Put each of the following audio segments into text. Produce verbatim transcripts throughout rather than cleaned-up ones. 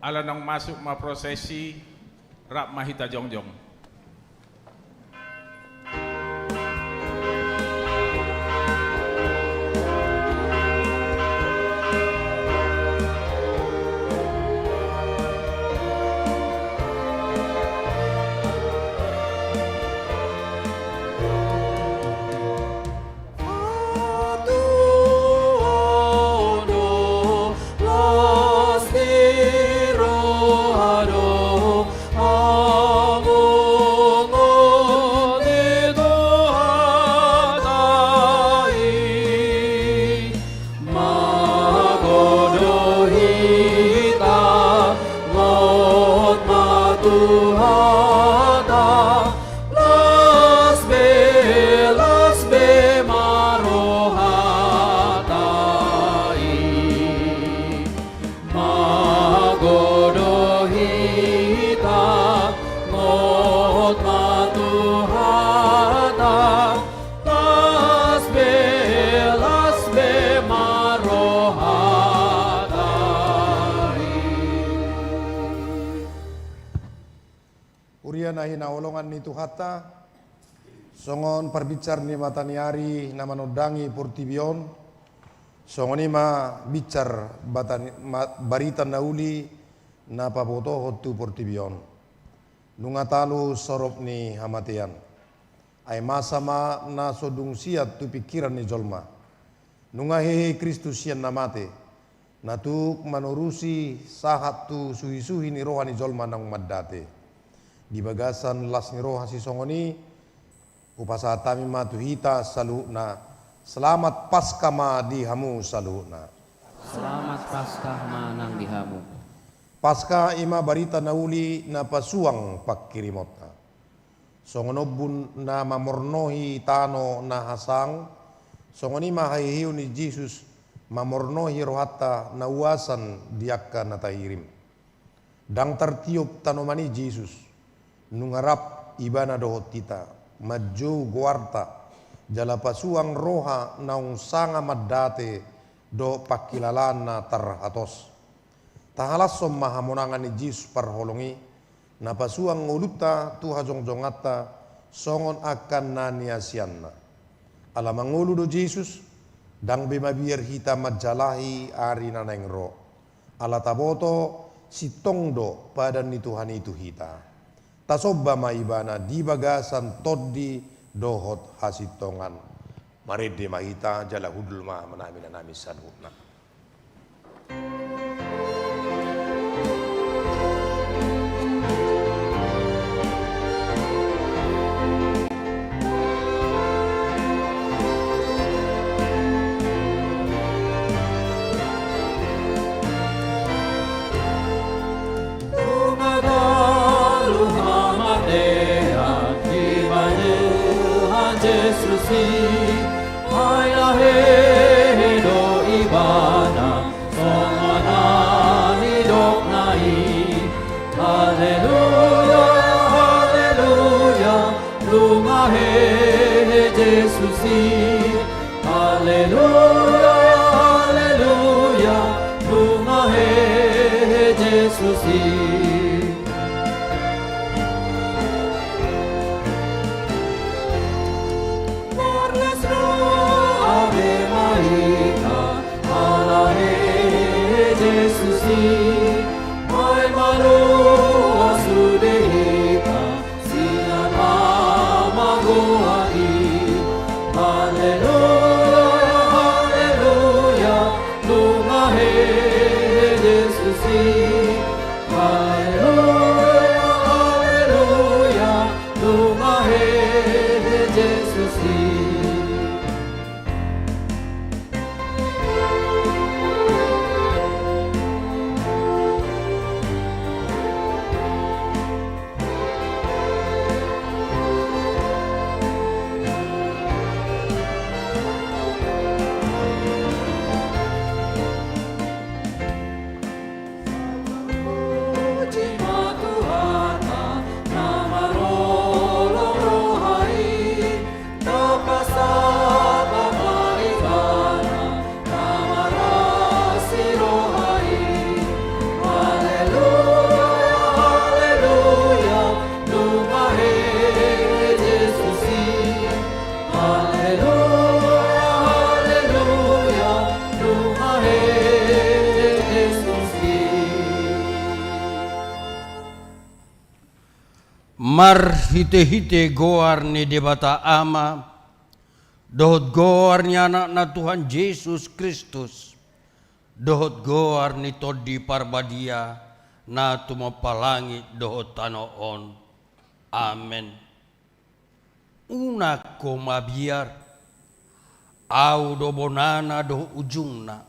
Ala naung masuk ma prosesi, rap ma hita jongjong. Magodang hita, ngot ma Tuhanta, las be, las be ma rohanta i. Magodang hita, ngot ma Tuhanta, las be, las be ma rohanta i. Huria na hinaholongan ni Tuhanta, songon parbinsar ni mata ni ari na manondangi portibi on, songon i ma binsar bata ni, ma, barita na uli na pabotohon tu portibi on. Nunga talu sorop ni hamatean. Ai masa ma na so dung siat tu pingkiran ni jolma. Nunga hehe Kristus sian na mate, na tuk manurusi sahat tu suhisuhi ni roha ni jolma naung mandate. Di bagasan las ni roha sisongon i, hupasahat hami ma tu hita saluhutna, selamat Paskah ma di hamu saluhutna. Selamat Paskah ma nang di hamu. Paskah i ma barita na uli na pasuang pangkirimonta. Songon ombun na mamornohi tano na hasang, songon i ma haheheon ni Jesus mamornohi rohanta na uasan di angka na tahirim. Ndang tartiop tanoman i Jesus, nunga rap Ibana dohot hita, manjou goarta, jala pasuang roha naung sanga mandate dohot pangkilalaan na tarhatos. Tahalashon ma hamonangan ni Jesus parholong i, na pasuang ngolunta tu hajongjonganta songon angka na niasianna. Ala mangolu do Jesus, ndang be mabiar hita manjalahi ari na naeng ro. Ala taboto, sintong do padan ni Tuhan i tu hita. Tasomba ma Ibana di bagasan tondi dohot hasintongan. Marende ma hita jala hundul ma hamonangan nami saluhutna. Nunga talu hamatean dibahen Jesus i, ai na hehe do Ibana songon na nidokna i. Haleluya, haleluya, nunga hehe Jesus i. Haleluya, haleluya, nunga hehe Jesus i. Marlas roha be ma hita, ala hehe Jesus i, ai maloas sude hita, sian hamagoan i. Haleluya, haleluya, nunga hehe Jesus i. Haleluya, haleluya, nunga hehe Jesus i. Puji ma Tuhanta na marholong roha i, na Marhite-hite goar ni Debata Ama, dohot goar ni Anakna Tuhan Jesus Kristus, dohot goar ni Tondi Parbadia, na tumompa langit dohot tano on. Amen. Unang ho mabiar, Ahu do bonana dohot ujungna.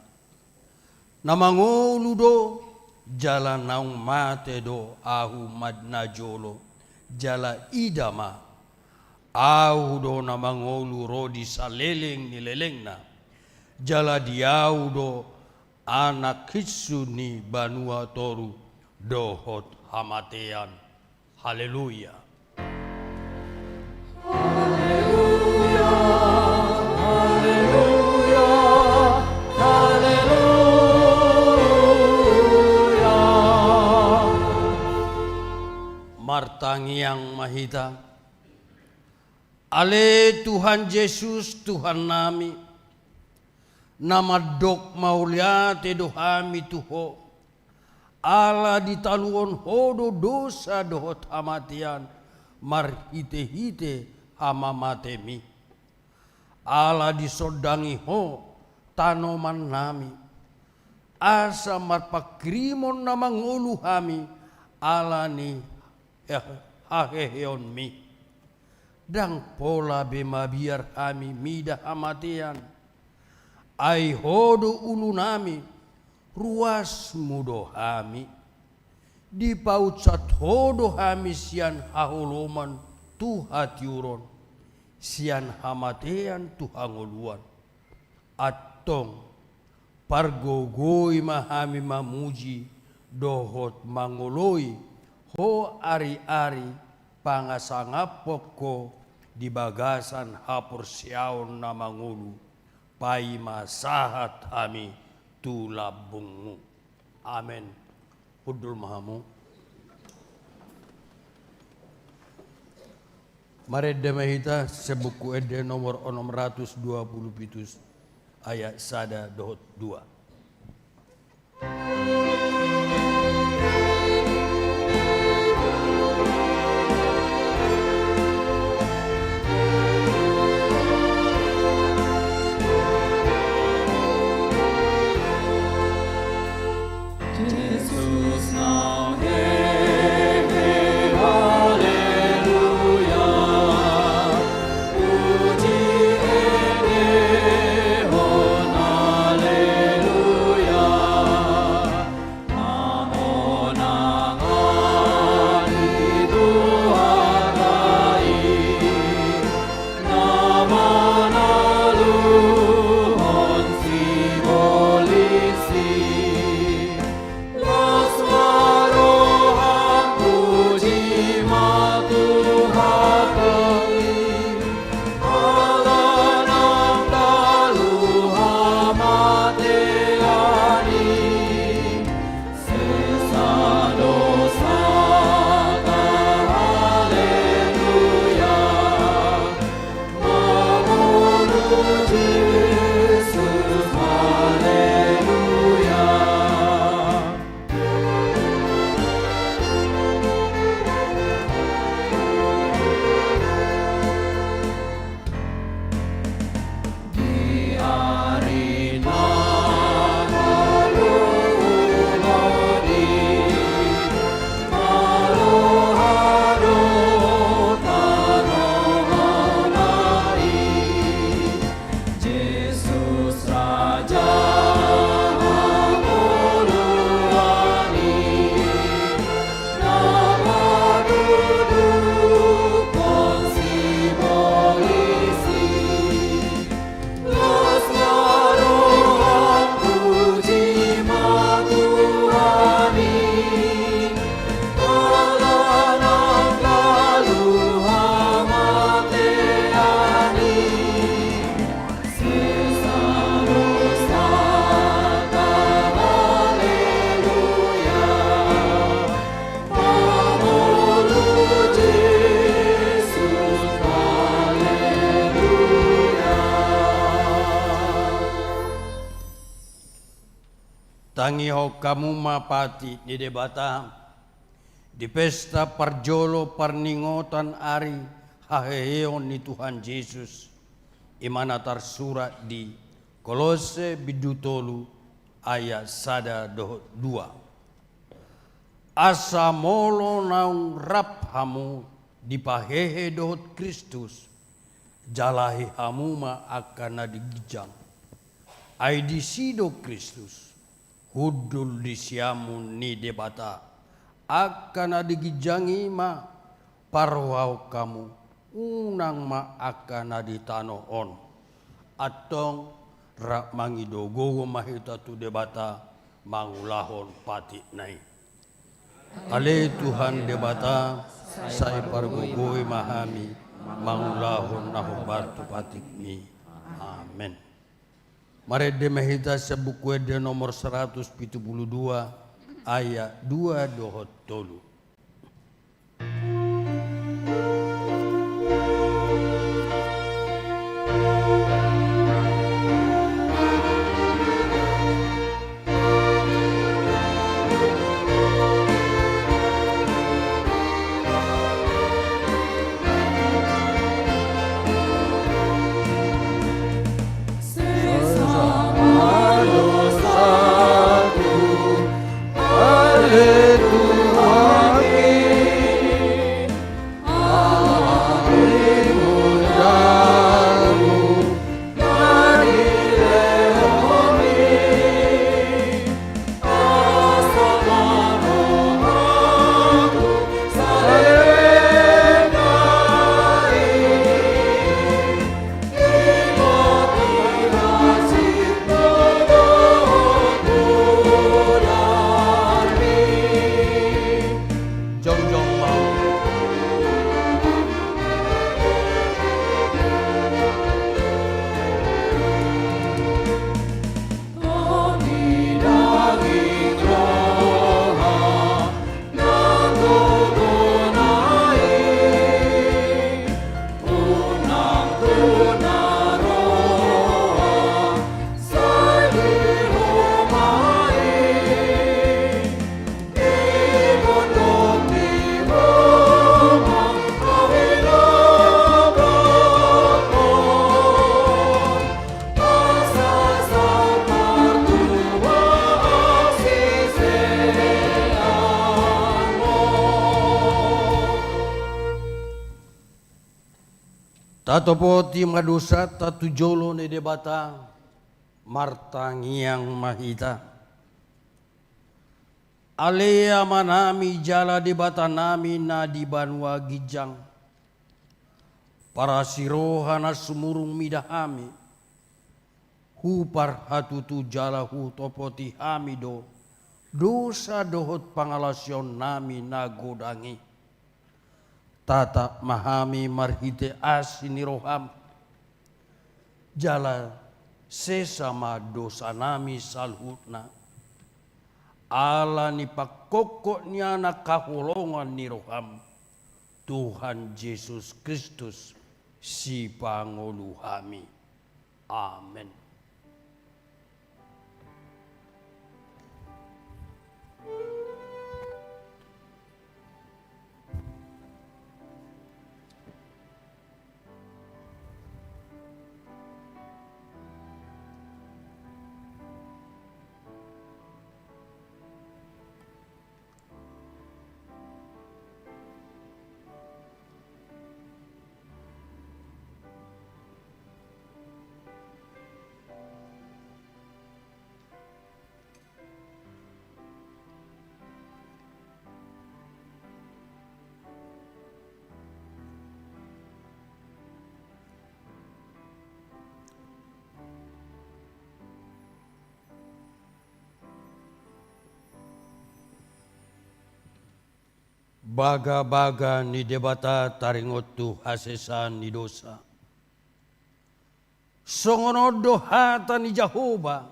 Na mangolu do, jala naung mate do Ahu ma-, najolo, jala ida ma, Ahu do na mangolu ro di saleleng ni lelengna, jala di Ahu do anak hinsu ni banua toru dohot hamatean. Haleluya. Haleluya, haleluya, haleluya. Martangiang ma hita. Ale Tuhan Jesus, Tuhannami, na mandok mauliate do hami tu Ho, ala ditaluhon Ho do dosa dohot hamatean marhite-hite hamamatemi. Ala disondangi Ho tanomannami, asa marpanghirimon na mangolu hami ala ni ha-, haheheonmi. Ndang pola be mabiar hami mida hamatean. Ai Ho do ulunami, ruasmu do hami. Dipaunsat Ho do hami sian haholomon tu hatiuron, sian hamatean tu hangoluan. Antong, pargogoi ma hami mamuji dohot mangoloi Ho ari-ari, pangasangaphon Ho di bagasan haporseaon na mangolu, paima sahat hami tu lambungmu. Amen. Hundul ma hamu. Marende ma hita sian Buku Ende nomor onom ratus dua puluh pitu, ayat sada dohot dua. Jesus, now, hey, hey, haleluya. Puji ende hon, haleluya. Amo nang ari Tuhanta i, na manaluhon sibolis i. Las ma roham, puji ma Tuhanta i, ala nang talu hamatean i. Sesa dosanta, haleluya. Mangolu Jesus, haleluya. Di ari na mangolu i, na roha do tano ma i. Jesus Raja hangoluan i, na padudukhon sibolis i. Las ma roham, puji ma Tuhan i, ala nang talu hamatean i. Sesa dosanta, haleluya. Mangolu Jesus, haleluya. Tangihon hamu ma patik ni Debata. Di pesta parjolo parningotan ari haheheon ni Tuhan Jesus, i ma na tarsurat di Kolosse bindu tolu ayat sada dohot dua. Asa molo naung rap hamu dipahehe dohot Kristus, jalahi hamu ma angka na di ginjang. Ai disi do Kristus, hundul di siamun ni Debata. Angka na di ginjang i ma parrohahon hamu, unang ma angka na di tano on. Antong rap mangido gogo ma hita tu Debata mangulahon patikna i. Ale Tuhan Debata, sai pargogoi ma hami mangulahon na hombar tu patikmi. Amen. Marende ma hita sian Buku Ende nomor saratus pitu pulu dua, ayat dua dohot tolu. Jongjong ma. Tatopoti ma dosanta tu jolo ni Debata, martangiang ma hita. Ale Amanami jala Debatanami na di banua ginjang, parasiroha na sumurung mida hami, huparhatutu jala hutopoti hami do dosa dohot pangalaosionnami na godang i. Tatap ma hami marhite asi ni roham, jala sesa ma dosanami saluhutna, ala ni pangkophop ni anak haholongan ni roham, Tuhan Jesus Kristus, Sipangolu hami. Amen. Bagabaga ni Debata taringot tu hasesaan ni dosa. Songon on do hata ni Jahowa: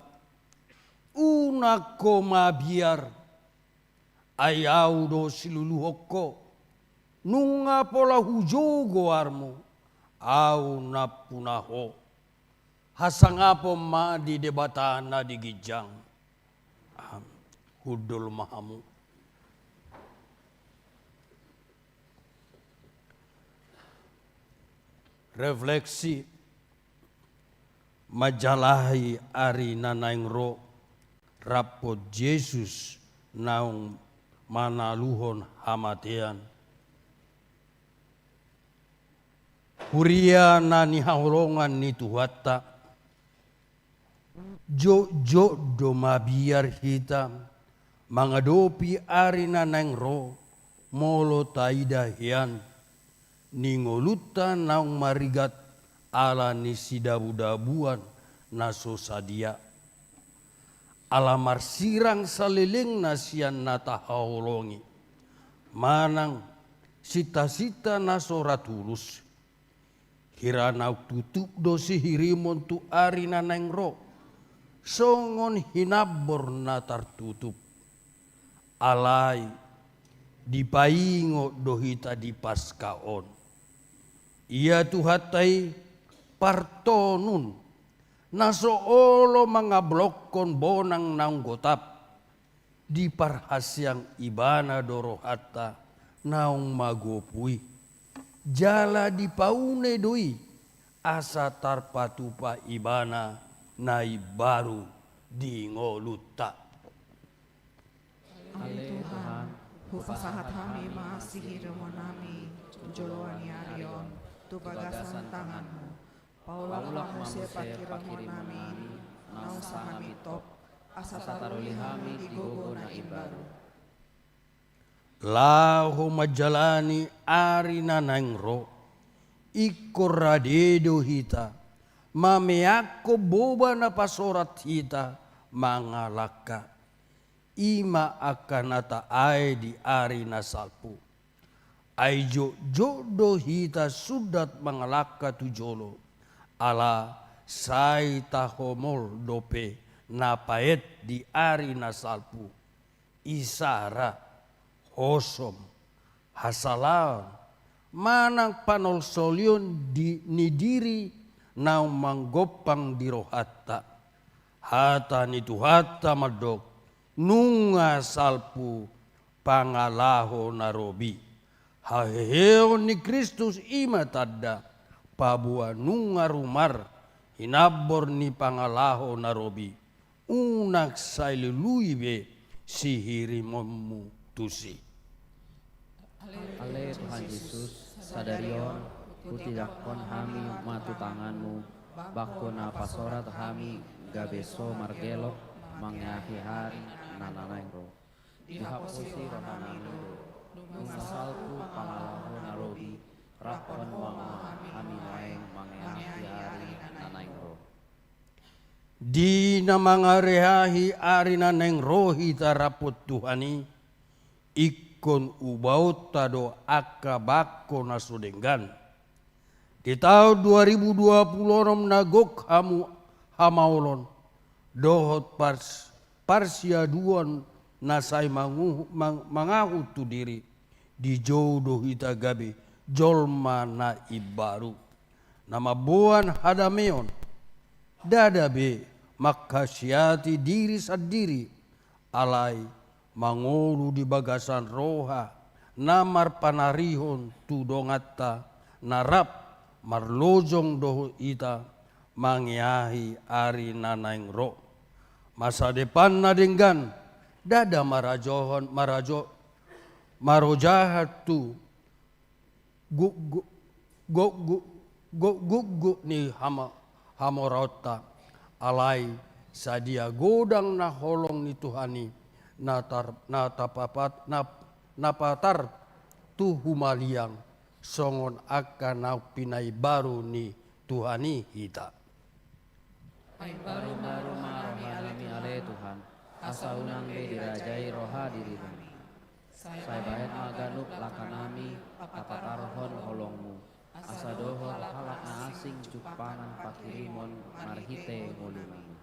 Unang ho mabiar, ai Ahu do siluluhon ho. Nunga pola hujou goarmu, Ahu nampuna ho. Hasangapon ma di Debata na di ginjang. Am, hundul ma hamu. Refleksi. Manjalahi ari na naeng ro, rap Jesus naung manaluhon hamatean. Huria na nihaholongan ni Tuhanta, jotjot do mabiar hita mangadopi ari na naeng ro, molo taida hian ni ngolunta naung marigat ala ni sidabudabuan na so sadia. Ala marsirang salelengna sian na tahaholongi, manang sintasinta na so ra tulus. Hira naung tutup do sihirimon tu ari na naeng ro, songon hinambor na tartutup. Alai dipaingot do hita di Paska on. Ia Tuhanta i partonun, na so olo mangablokkon bonang naung gotap, diparhaseang Ibana do rohanta naung magopu i. Jala dipaune do i, asa tarpatupa Ibana na imbaru di ngolunta. Ale Tuhan, hupasahat hami ma sihirimonami tu joloan ni ari on tu bagasan tanganmu. Paulak ma muse panghirimonnami naung sanga mintop, asa taruli hami di gogo na imbaru. Laho manjalani ari na naeng ro, ingkon rade do hita mameakkon boba na pasorat hita mangalangka. I ma angka na taae di ari na salpu. Ai jotjot do hita sundat mangalangka tu jolo, ala sai tahomol dope na paet di ari na salpu. Isara, hosom, hasalaon, manang panolsolion di, ni diri naung manggompang di rohanta. Hata ni Tuhanta mandok, nunga salpu pangalaho na robi. Haheheon ni Kristus i ma tanda, paboa nunga rumar hinambor ni pangalaho na robi. Unang sai lului be sihirimonmu tusi. Ale Tuhan Jesus, sadari on hutindanghon hami ma tu tanganmu bangko na pasorat hami, gabe so margelok mangeahi ari na naeng ro. Dihaposi rohanami do, nunga salpu pangalaho na robi, raphon ma hami nuaeng mangeahi ari na naeng ro. Di na mangeahi ari na naeng ro hita rap tu Tuhan i, ingkon ubaonta do angka bangko na so denggan. Di taon dua ribu dua puluh onom na gok hamu hamaolon dohot pars-, parsiaduon na sai manguhu-, mang-, mangahut tu diri, dijou do hita gabe jolma na imbaru. Na mamboan hadameon, ndada be manghasiati diri sandiri, alai mangolu di bagasan roha na marpanarihon tu donganta na rap marlojong dohot hita mangeahi ari na naeng ro. Masa depan na denggan, ndada marajohon, marajo-, marojahan tu gu-, gu-, gu-, gu-, gu-, gukguk ni hama-, hamoraonta. Alai sadia godang na holong ni Tuhan i, na tar-, na tapapat-, na, na patar tu humaliang, songon angka naung pinaimbaru ni Tuhan i hita. Paimbaru ma rohanami ale Tuhan, asa unang be dirajai roha dirinami. Sai bahen ma ganup langkanami papatarhon holongmu, asa dohot halak na asing jumpangan panghirimon marhite ngolumi.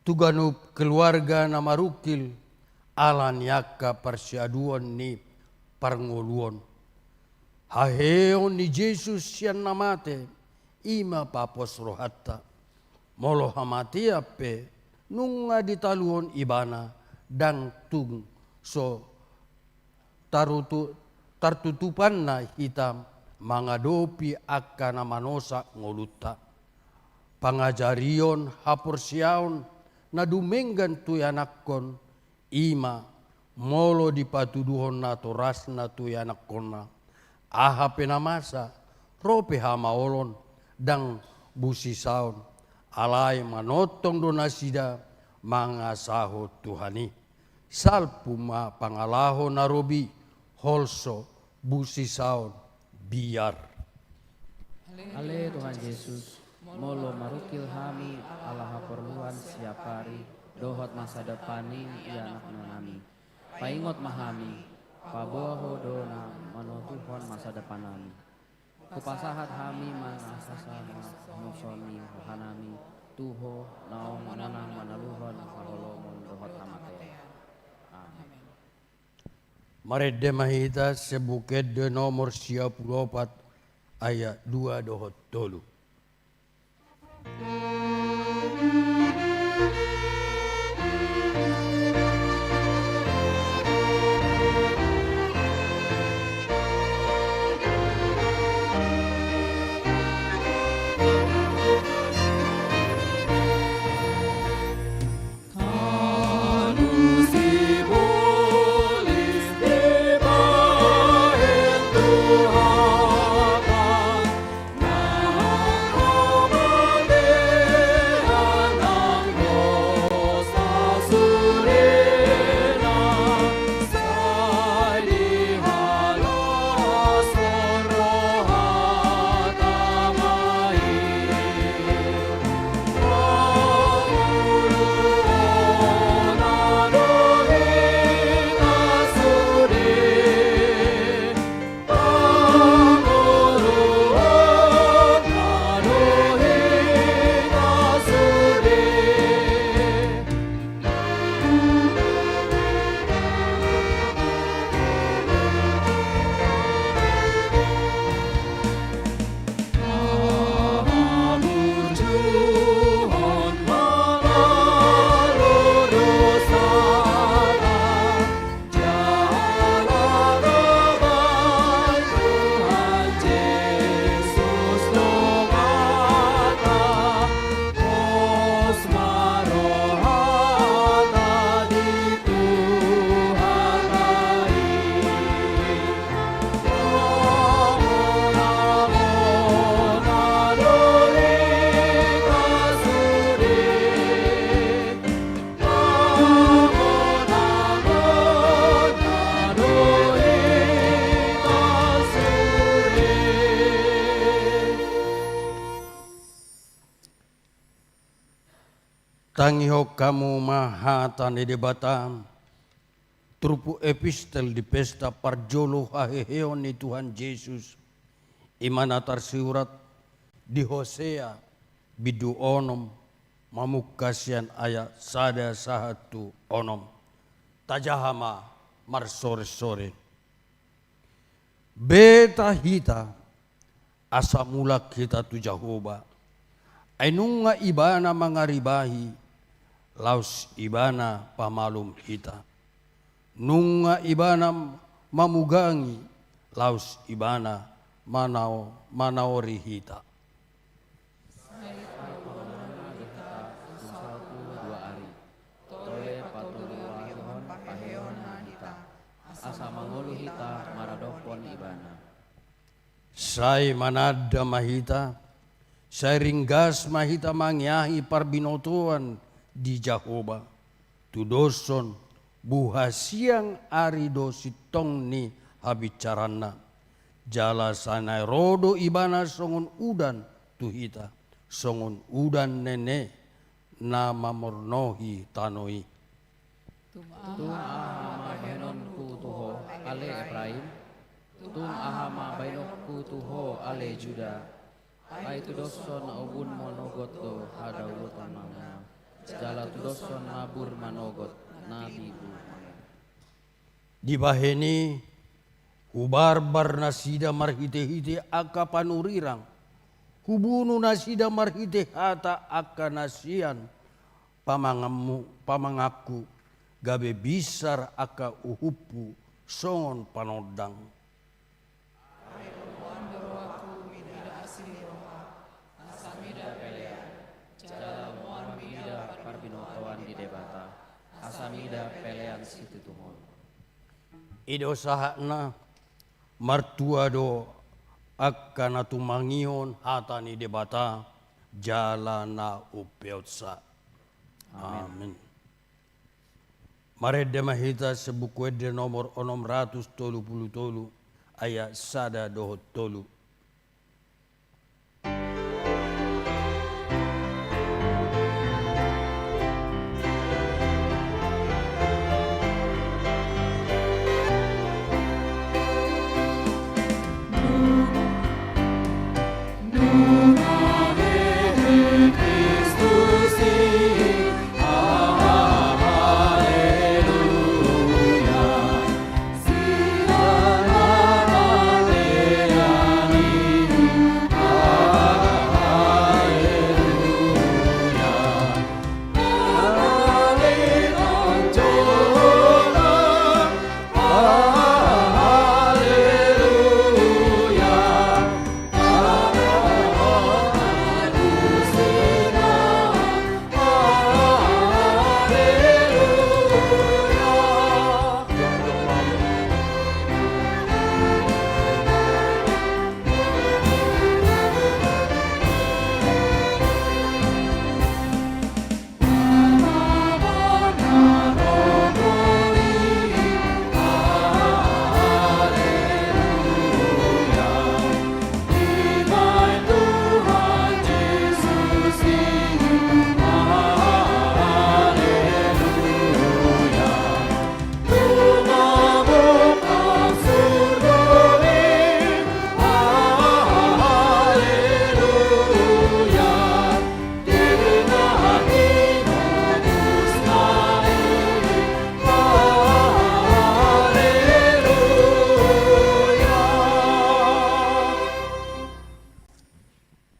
Tu ganup keluarga na marungkil ala ni angka parsiaduon ni parngoluon. Haheheon ni Jesus sian na mate, i ma papos rohanta. Molo hamatean pe nunga ditaluhon Ibana, ndang tung so tarutu-, tartutupanna hita mangadopi angka na manosak ngolunta. Pangajarion haporseaon na dumenggan tu ianakhon, i ma molo dipatuduhon natorasna tu ianakhonna, aha pe na masa, ro pe hamaolon, ndang busisaon, alai manongtong do nasida mangasahon Tuhan i. Salpu ma pangalaho na robi, holso, busisaon, biar. Ale Tuhan Jesus, molo marungkil hami ala haporluan siapari dohot masa depan ni ianakhonami, paingot ma hami, paboa Ho do na manotuhon masa depan nami. Hupasahat hami ma na hasahashahon ni rohanami tu Ho, naung manang manaluhon haholomon dohot hamatean. Amen. Marende ma hita sian Buku Ende nomor sia pulu opat, ayat dua dohot tolu. Tangihon hamu ma hata ni Debata, turpuk epistel di pesta parjolo haheheon ni Tuhan Jesus, i ma na tarsurat di Hosea bindu onom, mamungka sian ayat sada sahat tu onom. Tajaha ma marsorensoren. Beta hita, asa mulak hita tu Jahowa. Ai nunga Ibana mangaribahi, laos Ibana pamalum hita. Nunga Ibana mamugangi, laos Ibana manao-, manaori hita. Sai paluahon ma hita tu salpu dua ari. Toe patoluahon paheheonna hita, asa mangolu hita maradophon Ibana. Sai mananda ma hita, sai ringgas ma hita mangeahi parbinotoan di Jahowa, tudoshon buha siang ari do sintong ni habinsaranna. Jala sai na ro do Ibana songon udan tu hita, songon udan nene na mamornohi tano i. Tung aha ma bahenonku tu ho, ale Epraim? Tung aha ma bahenonku tu ho, ale Juda? Ai tudoshon ombun manogot do hadaulatanna, jala tudoshon nabur manogot na bibul. Dibahen i, hubarbar nasida marhitehite angka panurirang, hubunu nasida marhite hata angka na sian pamanganmu, pamanganku, gabe binsar angka uhumhu songon panondang. ida pelean situtu on. I do sahatna, martua do angka na tumangihon hata ni Debata jala na umpeopsa. Amin. Amin. Marende ma hita sian Buku Ende nomor onom ratus tolu pulu tolu, ayat sada dohot tolu.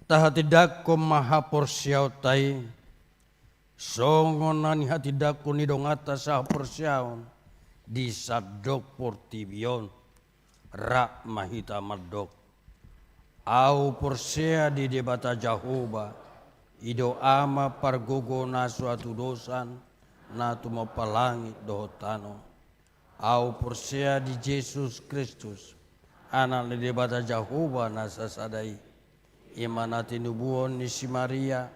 Tahatindangkon ma haporseaonta i, songon na nihatindangkon ni donganta sahaporseaon di sandok portibi on. Rap ma hita mandok. Ahu porsea di Debata Jahowa, i do Ama pargogo na so hatudosan, na tumompa langit dohot tano. Ahu porsea di Jesus Kristus, Anak ni Debata Jahowa na sasada i. I ma na tinubuhon ni si Maria,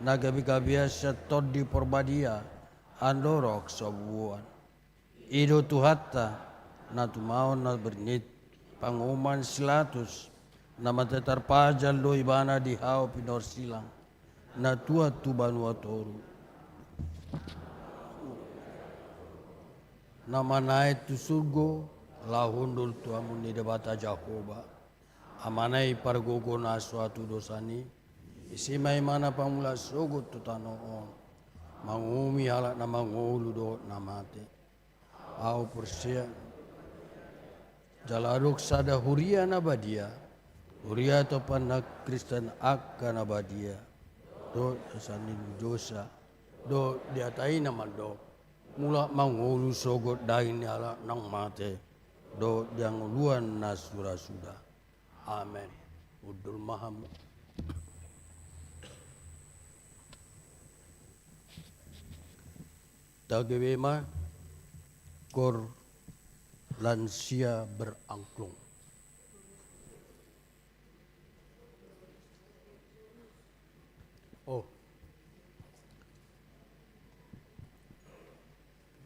na gabegabean sian Tondi Porbadia, andorang so buan. I do Tuhanta, na tumaon na bernit, panguhuman si Pilatus, na mate tarpajal do ibana di hau pinorsilang, na tuat tu banua toru. Na manaek tu surgo, laho hundul tu hamu ni Debata Jahowa. Amana i pargogo na so hatudosan i, ise ma ibana pamula sogot tu tano on, manguhumi halak na mangolu dohot na mate. Ahu porsea, jala adong sada huria na badia, huria topan na Kristen angka na badia, dohot sasanding ni dosa, dohot di hata i na mandok, mulak mangolu sogot daging ni halak naung mate, dohot di hangoluan na sudasuda. Amen. Hundul ma hamu. Tangkas ma, kor lansia berangklung. Oh.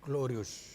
Glorious.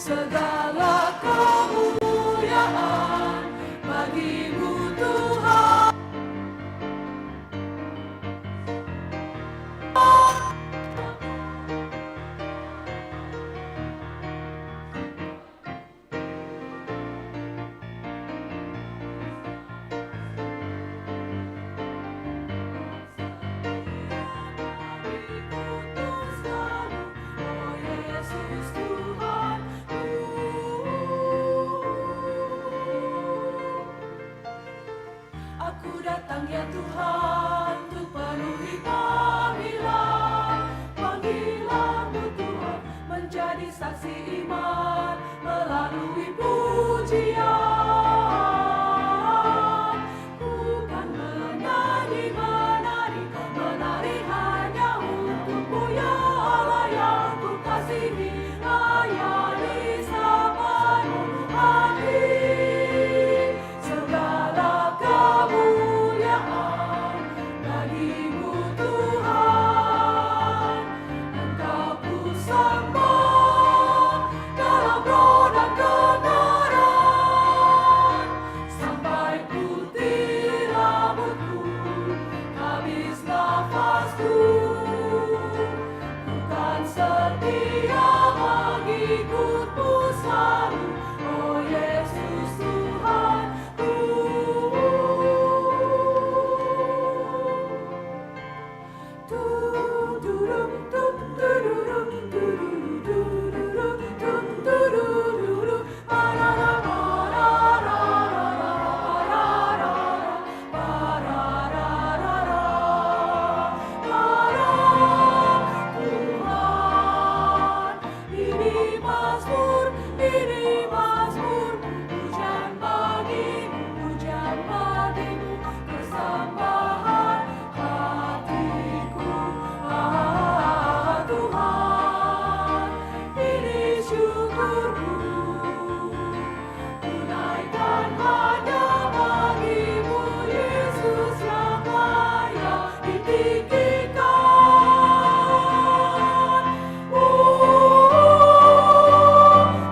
Segala kemuliaan bagi-Mu, Tuhan. Aku datang, ya Tuhan, untuk penuhi panggilan, panggilan-Mu, Tuhan, menjadi saksi iman melalui pujian. Bukan menyanyi, menari, menari hanya untuk-Mu, ya Allah yang ku kasihi. Layani sepenuh hati. Segala kemuliaan bagi-Mu, Tuhan. Engkau ku sembah dalam roda kebenaran, sampai putih rambutku, habis nafasku. Ku kan setia mengikut-Mu selalu, oh Yesus Tuhanku. Ini Mazmur, ini Mazmur, pujian bagi-Mu, pujian bagi-Mu, persembahan hatiku, ah, Tuhan, ini syukurku. Ku naikkan hanya bagi-Mu, Yesus yang layak ditinggikan. Oh,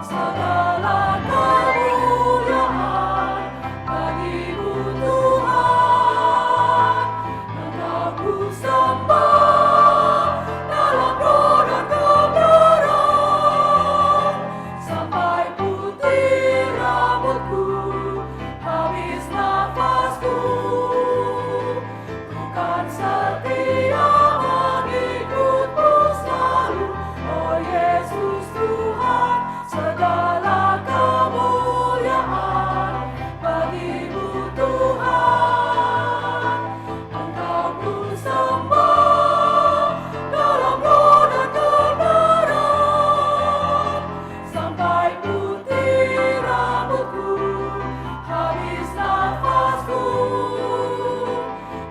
segala kemuliaan bagi-Mu, Tuhan. Engkau ku sembah dalam roda kebenaran, sampai putih rambutku, habis nafasku. Ku kan setia mengikut-Mu selalu, oh Yesus Tuhan. Segala kemuliaan bagi-Mu, Tuhan. Engkau ku sembah dalam roda kebenaran, sampai putih rambutku, habis nafasku.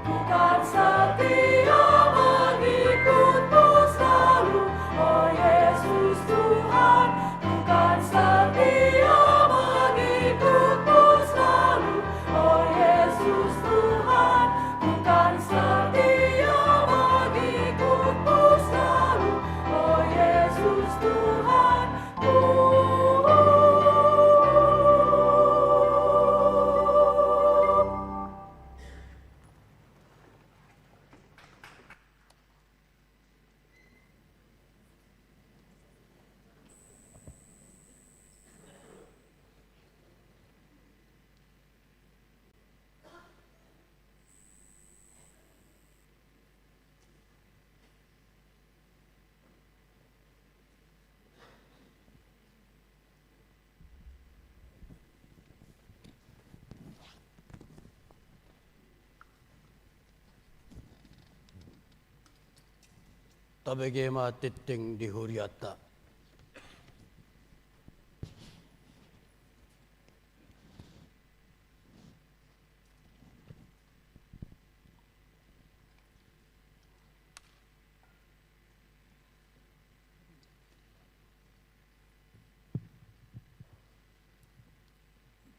Ku kan setia mengikut-Mu selalu, oh Yesus Tuhan. Ku kan setia mengikut-Mu selalu, oh Yesus Tuhan. Ku kan setia mengikut-Mu selalu, oh Yesus Tuhan. Tabege ma tingting di hurianta.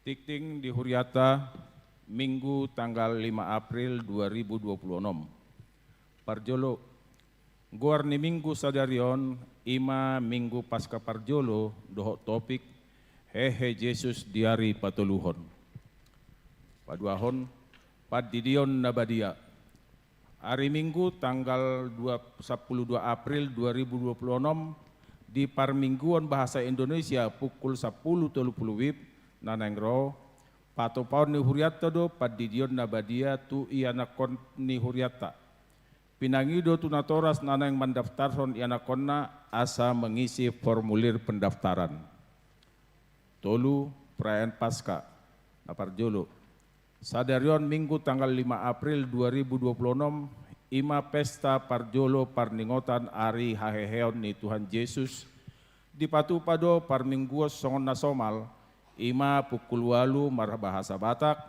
Tingting di hurianta, Minggu tanggal lima April dua ribu dua puluh enam. Parjolo, Goar ni Minggu sadari on i ma Minggu Paska parjolo dohot topik, Hehe Jesus di ari patoluhon. Paduahon, Pandidion na badia. Ari Minggu tanggal dua, sampulu dua April dua ribu dua puluh onom, di parmingguon bahasa Indonesia pukul sampulu tolu pulu WIB na naeng ro, patupaon ni hurianta do pandidion na badia tu ianakhon ni hurianta. Pinangido tu natoras na naeng mandaftarhon ianakhonna asa mengisi formulir pendaftaran. Tolu, perayaan Paska. Na parjolo. Sadari on Minggu tanggal lima April dua ribu dua puluh onom, i ma pesta parjolo parningotan ari haheheon ni Tuhan Jesus, dipatupa do parmingguon songon na somal, i ma pukul ualu marbahasa Batak,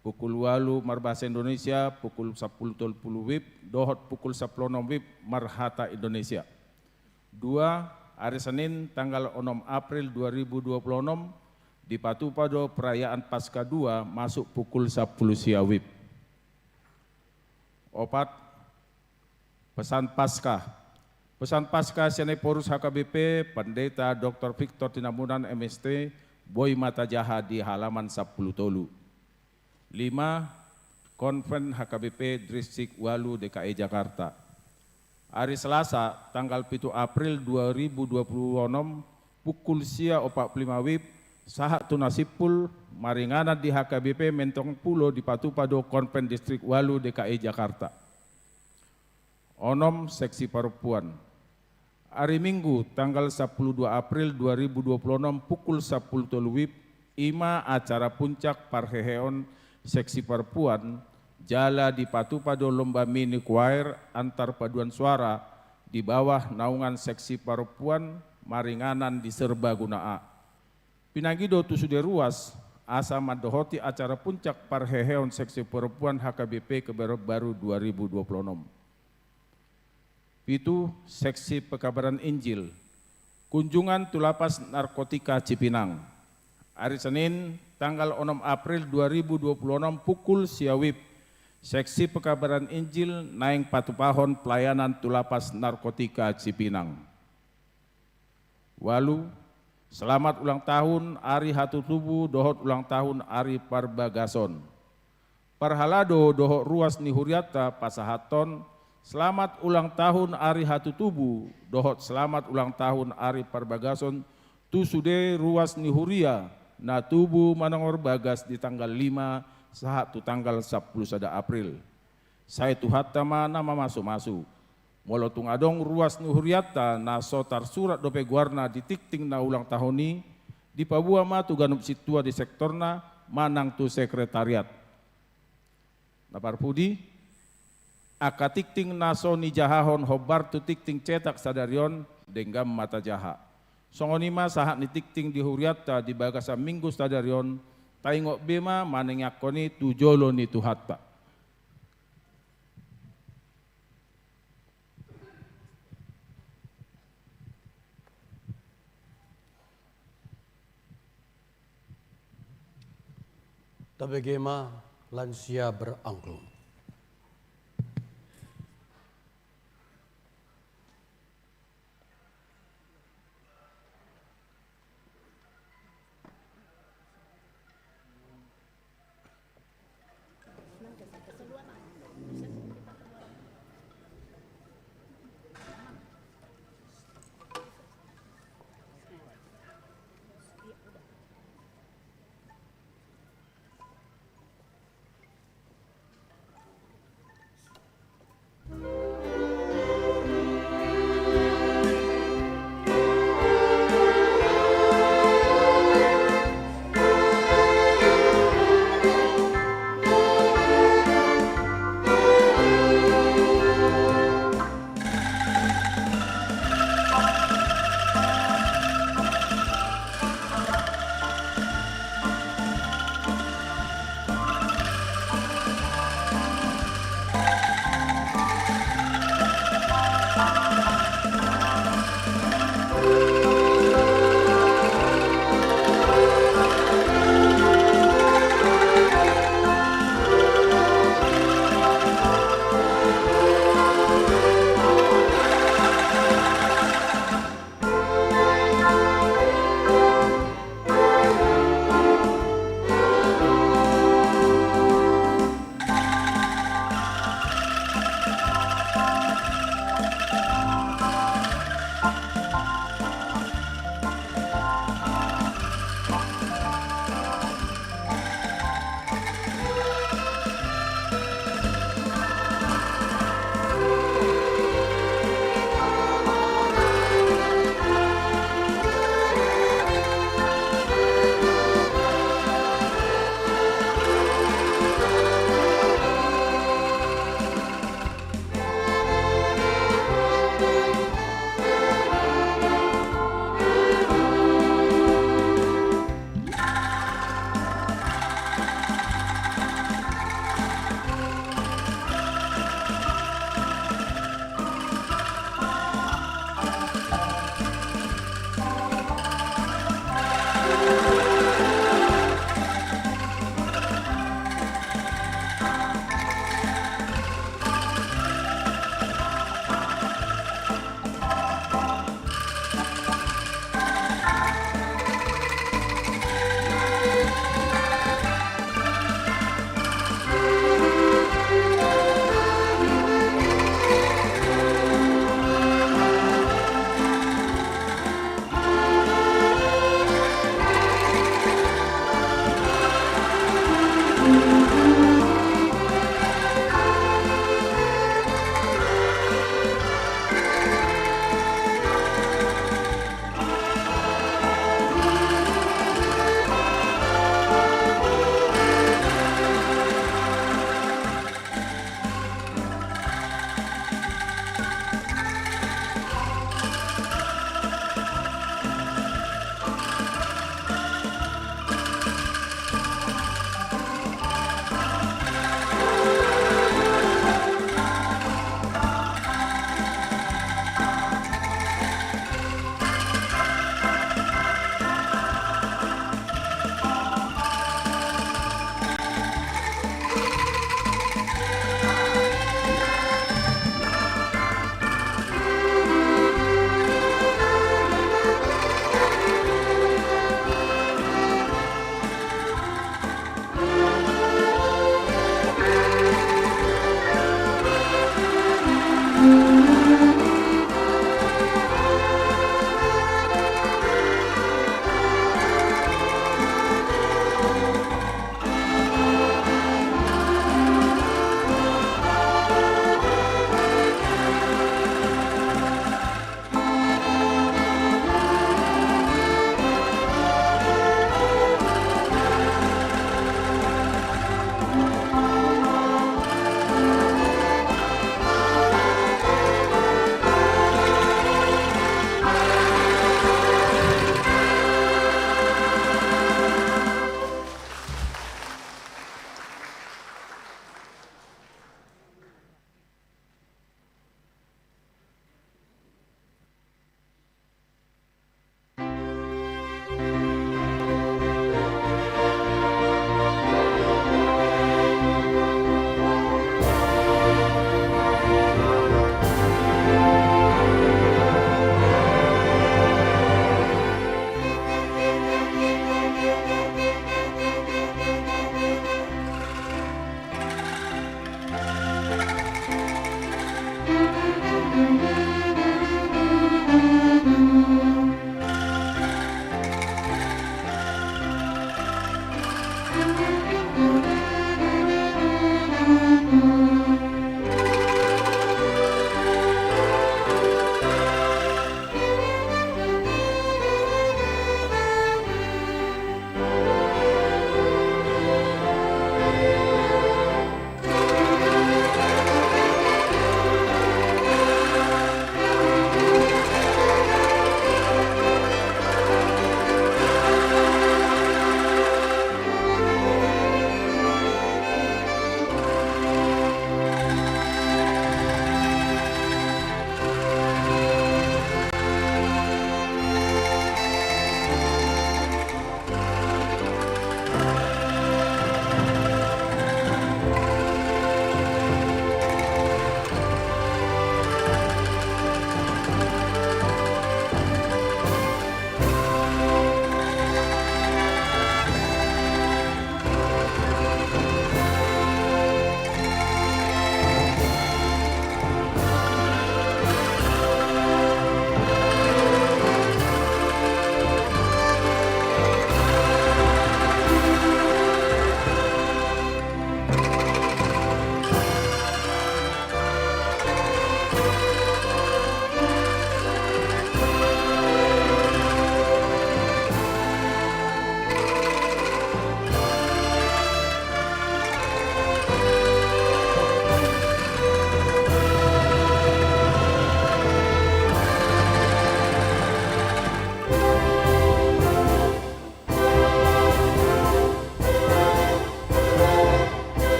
pukul ualu marbahasa Indonesia, pukul sampulu tolu pulu WIB, dohot pukul sampulu onom WIB marhata Indonesia. Dua, ari Senin tanggal onom April dua ribu dua puluh onom, dipatupa do perayaan Paska dua masuk pukul sampulu sia WIB. Opat, pesan Paska. Pesan Paska sian Ephorus H K B P, Pendeta Doktor Victor Tinambunan, M S T, boi ma tajaha di halaman sampulu tolu. Lima, Konven H K B P Distrik ualu D K I Jakarta. Ari Selasa, tanggal pitu April dua ribu dua puluh onom, pukul sia opat pulu lima WIB, sahat tu na simpul, maringanan di H K B P Menteng Pulo dipatupa do Konven Distrik ualu D K I Jakarta. Onom, seksi parompuan. Ari Minggu, tanggal sampulu dua April dua ribu dua puluh onom, pukul sampulu tolu WIB, i ma acara puncak parheheon seksi parompuan, jala dipatupa do lomba mini kuaer antar paduan suara di bawah naungan seksi parompuan maringanan di Serbaguna A. Pinangido tu sude ruas, asa mandohoti acara puncak parheheon seksi parompuan H K B P Kebayoran Baru dua ribu dua puluh onom. Pitu, seksi pekabaran Injil. Kunjungan tu Lapas Narkotika Cipinang. Ari Senin, tanggal onom April dua ribu dua puluh onom pukul sia WIB. Seksi pekabaran Injil naeng patupahon pelayanan tu Lapas Narkotika Cipinang. Ualu, selamat ulang tahun ari hatutubu dohot ulang tahun ari parbagason. Parhalado dohot ruas ni hurianta pasahathon, selamat ulang tahun ari hatutubu dohot selamat ulang tahun ari parbagason tu sude ruas ni huria na tubu manongor bagas di tanggal lima sahat tu tanggal sampulu sada April. Sai Tuhanta ma na mamasumasu. Molo tung adong ruas ni hurianta na so tarsurat dope goarna di tingting na ulang tahun i, dipaboa ma tu ganup sintua di sektorna manang tu sekretariat. Na parpudi, angka tingting na so nijahahon hombar tu tingting cetak sadari on, denggan ma tajaha. Songon i ma sahat ni tingting di hurianta di bagasan Minggu sadari on, taingot be ma maningiangkon i tu jolo ni Tuhanta. Tabege ma lansia berangklung.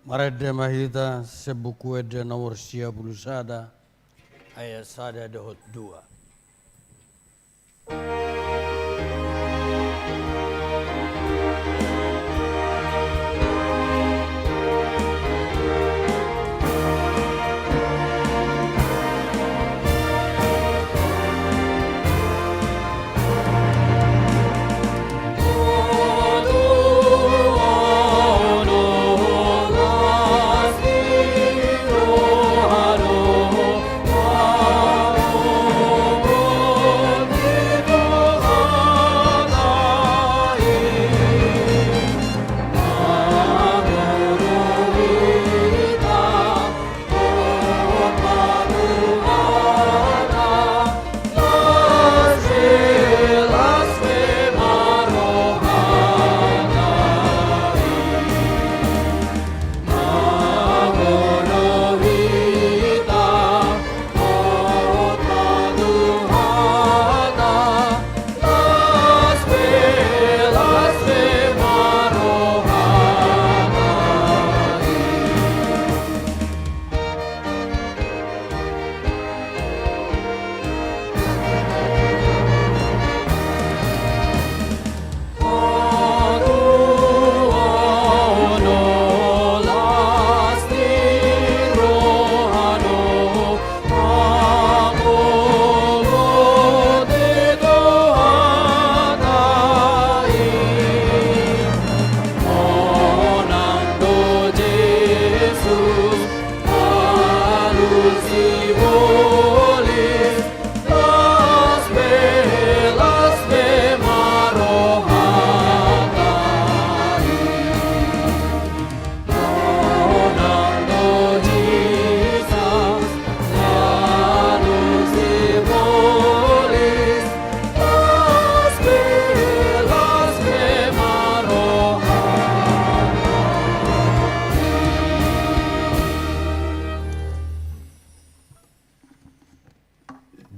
Marende ma hita sian Buku Ende nomor sia pulu sada, ayat sada dohot dua.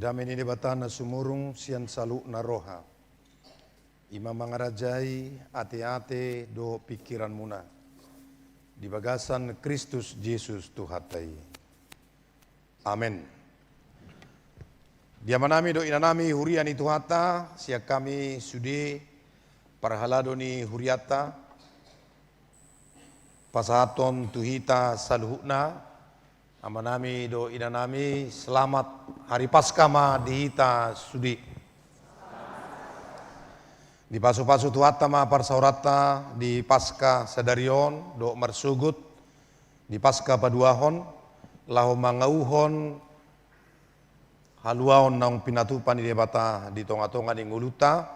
Dame ni Debata na sumurung sian saluhutna roha, i ma mangarajai ateate dohot pingkiranmuna di bagasan Kristus Jesus Tuhanta i. Amen. Di amanami dohot inanami huria ni Tuhanta, sian hami sude parhalado ni hurianta, pasahathon tu hita saluhutna, amanami dohot inanami, selamat Hari Paskah ma di hita sude. Dipasupasu Tuhanta ma parsaoranta di Paskah sadari on dohot marsogot di Paskah paduahon, laho mangauhon haluaon naung pinatupa ni Debata di tongatonga ni ngolunta,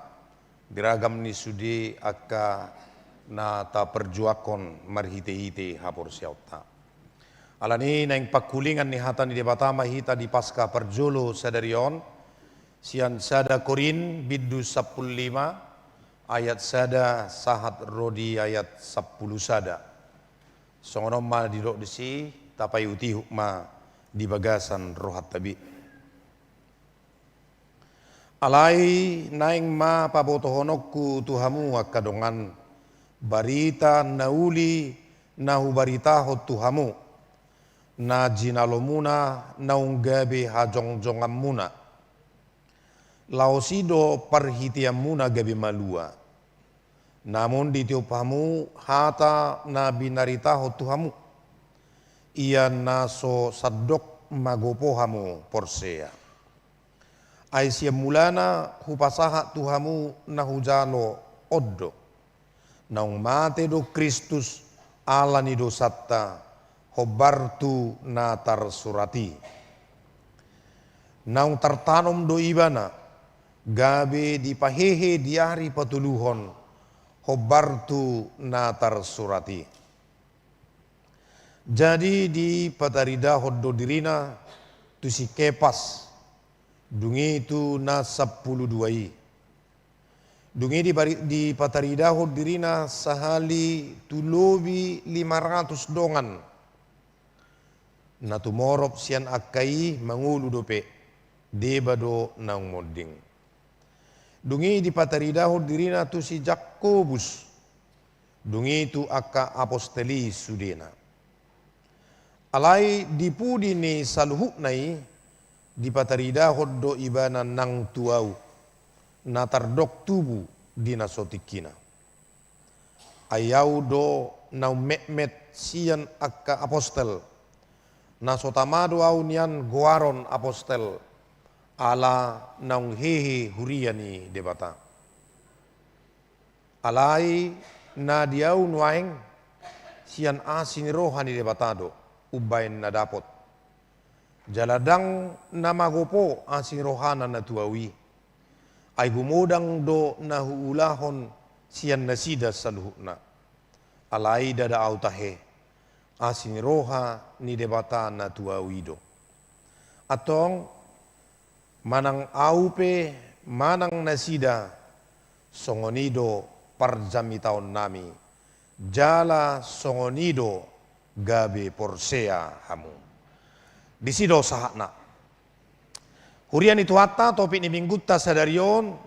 di ragam ni sude angka na taparjuangkon marhitehite haporseaonta. Alani naeng pangkulingan ni hata ni Debata ma hita di Paskah parjolo sadari on, Sian sada Korint bindu sampulu lima, ayat sada sahat ro di ayat sampulu sada. Songon on ma didok disi, tapaihutihut ma di bagasan rohanta be. Alai naeng ma pabotohononku tu hamu angka dongan, barita na uli na hubaritahon tu hamu, na jinalomuna naung gabe hajongjonganmuna, laos i do parhiteanmuna gabe malua. Namun ditiop hamu hata na binaritahon tu hamu, ia na so sandok magopo hamu porsea. Ai sian mulana hupasahat tu hamu na hujalo on do, naung mate do Kristus ala ni dosanta, hombar tu na tarsurat i. Naung tartanom do Ibana, gabe dipahehe di ari patoluhon, hombar tu na tarsurat i. Jadi dipataridahon do dirina tu si Kepas, dung i tu na sampulu dua i. Dung i dipari-, dipataridahon dirina sahali tu lobi lima ratus dongan. Na tumorop sian angka i mangolu dope, deba do naung monding. Dung i dipataridahon dirina tu si Jakobus, dung i tu angka apostel i sudena. Alai di pudi ni saluhutna i, dipataridahon do Ibana nang tu ahu, na tardok tubu di na so tingkina. Ai ahu do naung metmet sian angka apostel, na so tama do ahu nian goaron apostel, ala naung hehe huria ni Debata. Alai na di ahu nuaeng, sian asi ni roha ni Debata do umbaen na dapot. Jala ndang na magopo asi ni rohana na tu ahu i. Ai gumodang do na huulahon sian nasida saluhutna. Alai ndada ahu tahe, asi ni roha ni Debata na tu ahu i do. Antong, manang ahu pe, manang nasida, songon i do parjamitaonnami, jala songon i do gabe porsea hamu. Disi do sahatna. Huria ni Tuhanta, topik ni minggunta sadari on,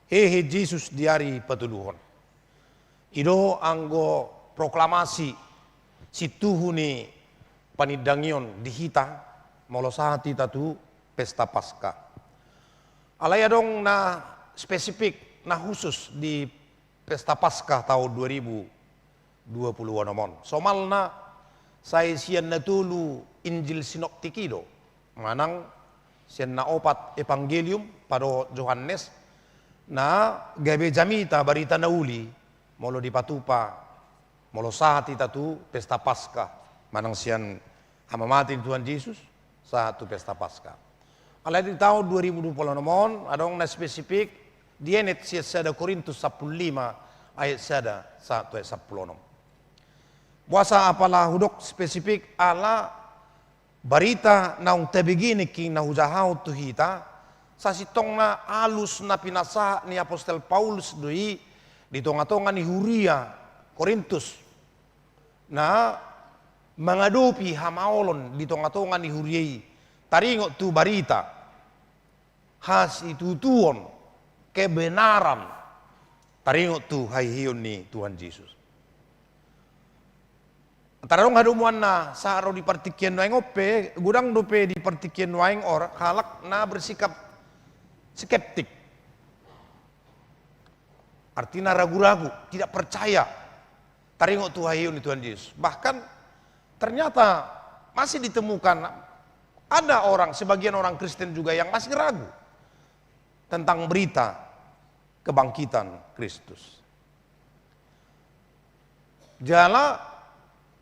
hehe Jesus di ari patoluhon. I do anggo proklamasi sintuhu ni panindangion di hita, molo sahat hita tu Pesta Paskah. Alai adong na spesifik, na khusus di Pesta Paskah taon dua ribu dua puluh onom on. Somalna, sai sian na tolu Injil sinoptik i do, manang sian na opat Evangelium padohot Johannes, na gabe jamita barita na uli, molo dipatupa, molo sahat hita tu Pesta Paskah, manang sian hamamate ni Tuhan Jesus, sahat tu Pesta Paskah. Alai di taon dua ribu dua puluh onom on, adong na spesifik, dienet sian sada Korintus sampulu lima ayat sada sahat tu ayat sampulu onom. Boasa apala hudok spesifik, ala barita naung tabege nangkin na hujahahon tu hita, sasintongna alus na pinasahat ni apostel Paulus do i di tongatonga ni huria Korintus, na mangadopi hamaolon di tongatonga ni huria i, taringot tu barita, hasitutuon, kebenaran, taringot tu haheheon ni Tuhan Jesus. Antara adong hadomuanna sahat ro di partingkian nuaeng on pe, godang dope di partingkian nuaeng on halak na bersikap skeptik. Artina ragu-ragu, tidak percaya. Taringot tu haheheon ni Tuhan Jesus. Bahkan ternyata masih ditemukan ada orang, sebagian orang Kristen juga yang masih ragu tentang berita kebangkitan Kristus. Jala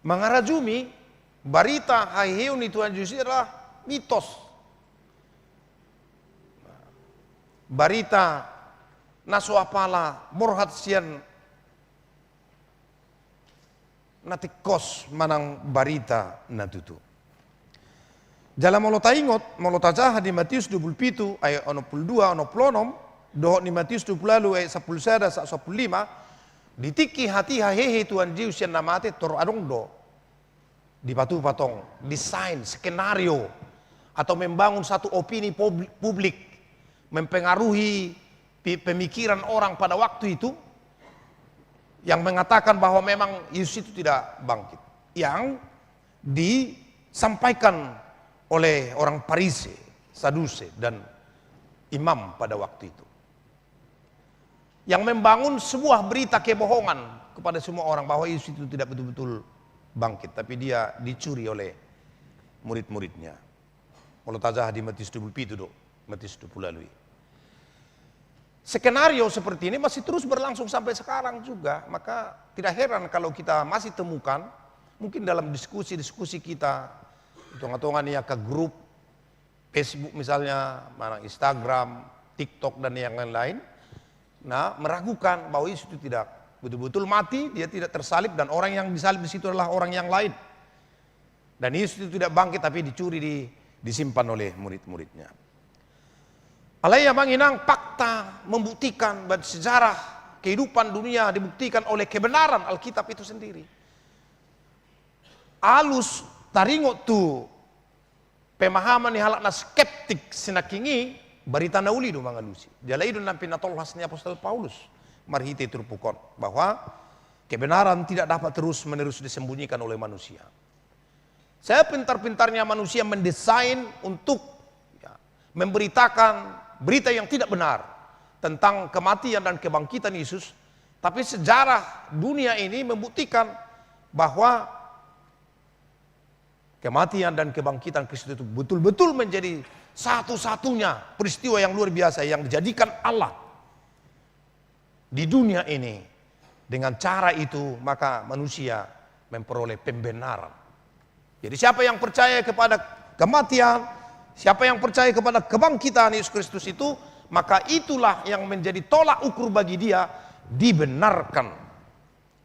mangarajumi barita haheheon ni Tuhan Jesus adalah mitos. Barita na so apala borhat sian na tingkos manang barita na tutu. Jala molo taingot, molo tajaha di Matius dua pulu pitu ayat onom pulu dua, onom pulu onom, dohot di Matius dua pulu ualu ayat sampulu sada sahat sampulu lima, di tingki hatiha hehe Tuhan Jesus sian na mate, tor adong do dipatupa tong desain, skenario, atau membangun satu opini pub-, publik, mempengaruhi pi-, pemikiran orang pada waktu itu, yang mengatakan bahwa memang Yesus itu tidak bangkit. Yang disampaikan oleh orang Parise, Saduse, dan imam pada waktu itu. Yang membangun sebuah berita kebohongan kepada semua orang bahwa Yesus itu tidak betul-betul bangkit, tapi dia dicuri oleh murid-muridnya. Molo tajaha di Matius dua pulu pitu do, Matius dua pulu ualu i. Skenario seperti ini masih terus berlangsung sampai sekarang juga. Maka tidak heran kalau kita masih temukan, mungkin dalam diskusi-diskusi kita, di tonga-tonga ni angka grup Facebook misalnya, mana Instagram, TikTok, dan yang lain-lain, nah, meragukan bahwa Yesus itu tidak betul-betul mati, dia tidak tersalib, dan orang yang disalib di situ adalah orang yang lain. Dan Yesus itu tidak bangkit, tapi dicuri, di-, disimpan oleh murid-muridnya. Alai amang inang, fakta membuktikan bahwa sejarah kehidupan dunia dibuktikan oleh kebenaran Alkitab itu sendiri. Alus taringot tu pemahaman ni halak na skeptik sinangkin i, barita na uli do mangalusi. Jala i do na pinatolhas ni apostel Paulus marhite turpuk on, bahwa kebenaran tidak dapat terus-menerus disembunyikan oleh manusia. Sepintar-pintarnya manusia mendesain untuk, ya, memberitakan berita yang tidak benar tentang kematian dan kebangkitan Yesus, tapi sejarah dunia ini membuktikan bahwa kematian dan kebangkitan Kristus itu betul-betul menjadi satu-satunya peristiwa yang luar biasa yang dijadikan Allah di dunia ini. Dengan cara itu, maka manusia memperoleh pembenaran. Jadi, siapa yang percaya kepada kematian, siapa yang percaya kepada kebangkitan Yesus Kristus itu, maka itulah yang menjadi tolak ukur bagi dia, dibenarkan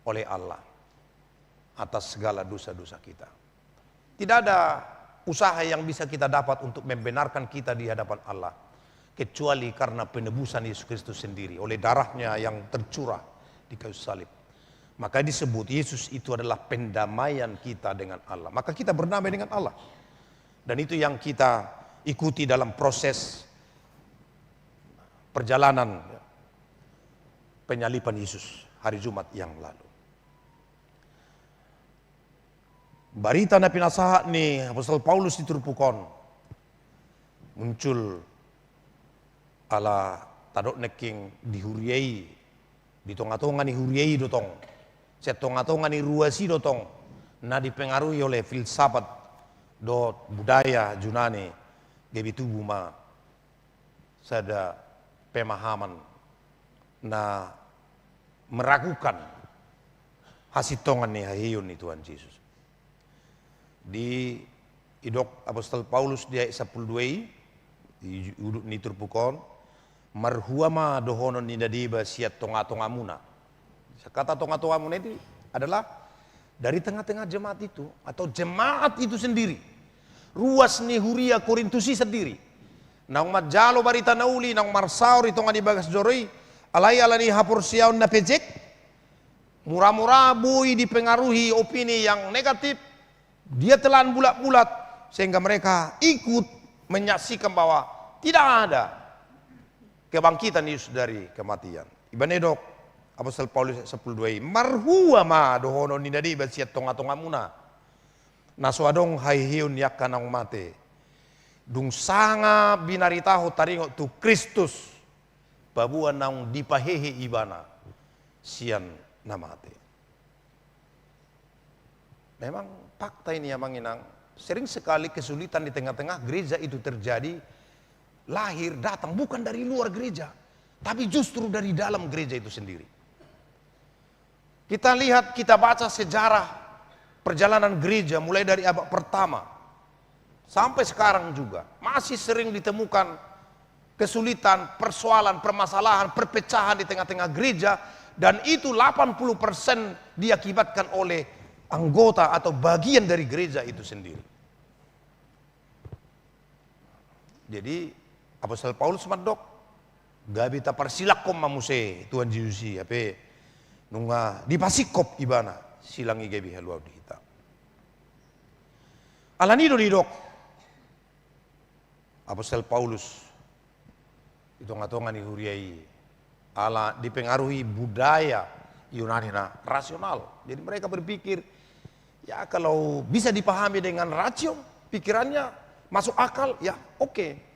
oleh Allah atas segala dosa-dosa kita. Tidak ada usaha yang bisa kita dapat untuk membenarkan kita di hadapan Allah, kecuali karena penebusan Yesus Kristus sendiri oleh darahnya yang tercurah di kayu salib. Maka disebut Yesus itu adalah pendamaian kita dengan Allah. Maka kita berdamai dengan Allah. Dan itu yang kita ikuti dalam proses perjalanan penyaliban Yesus hari Jumat yang lalu. Barita na pinasahat ni apostel Paulus di turpuk on muncul ala tadok nangkin di huria i, di tonga-tonga ni huria i do tong, sian tonga-tonga ni ruas i do tong, na dipengaruhi oleh filsafat dohot budaya Junani, gabe tubu ma sada pemahaman na meragukan hasintongan ni haheheon ni Tuhan Jesus. Didok apostel Paulus di ayat sampulu dua i, di udut ni turpuk on, marhua ma dohonon ni na deba sian tonga-tongamuna. Kata tonga-tongamuna itu adalah dari tengah-tengah jemaat itu, atau jemaat itu sendiri. Ruas ni huria Korintus i sendiri. Naung manjalo barita na uli, naung marsaor di tonga ni bagas joro i, alai ala ni haporseaon na pejek, mura-mura boi dipengaruhi opini yang negatif, dia telan bulat-bulat, sehingga mereka ikut menyaksikan bahwa tidak ada kebangkitan Yesus dari kematian. Ibana didok apostel Paulus sampulu dua i, marhua ma dohonon ni na deba sian tonga-tongamuna, na so adong haheheon ni angka naung mate, dung sanga binaritahon taringot tu Kristus, paboa naung dipahehe ibana sian na mate. Memang fakta ini, amang inang, sering sekali kesulitan di tengah-tengah gereja itu terjadi, lahir, datang bukan dari luar gereja, tapi justru dari dalam gereja itu sendiri. Kita lihat, kita baca sejarah perjalanan gereja mulai dari abad pertama sampai sekarang juga masih sering ditemukan kesulitan, persoalan, permasalahan, perpecahan di tengah-tengah gereja, dan itu delapan puluh persen diakibatkan oleh anggota atau bagian dari gereja itu sendiri. Jadi, Apostel Paulus mandok, gabe taparsilanghon ma muse Tuhan Jesus i, hape nunga dipasingkop ibana, silang i gabe haluaon di hita. Alani do didok Apostel Paulus di tonga-tonga ni huria i, ala dipengaruhi budaya Yunani na rasional. Jadi mereka berpikir, ya, kalau bisa dipahami dengan rasio, pikirannya masuk akal, ya, oke.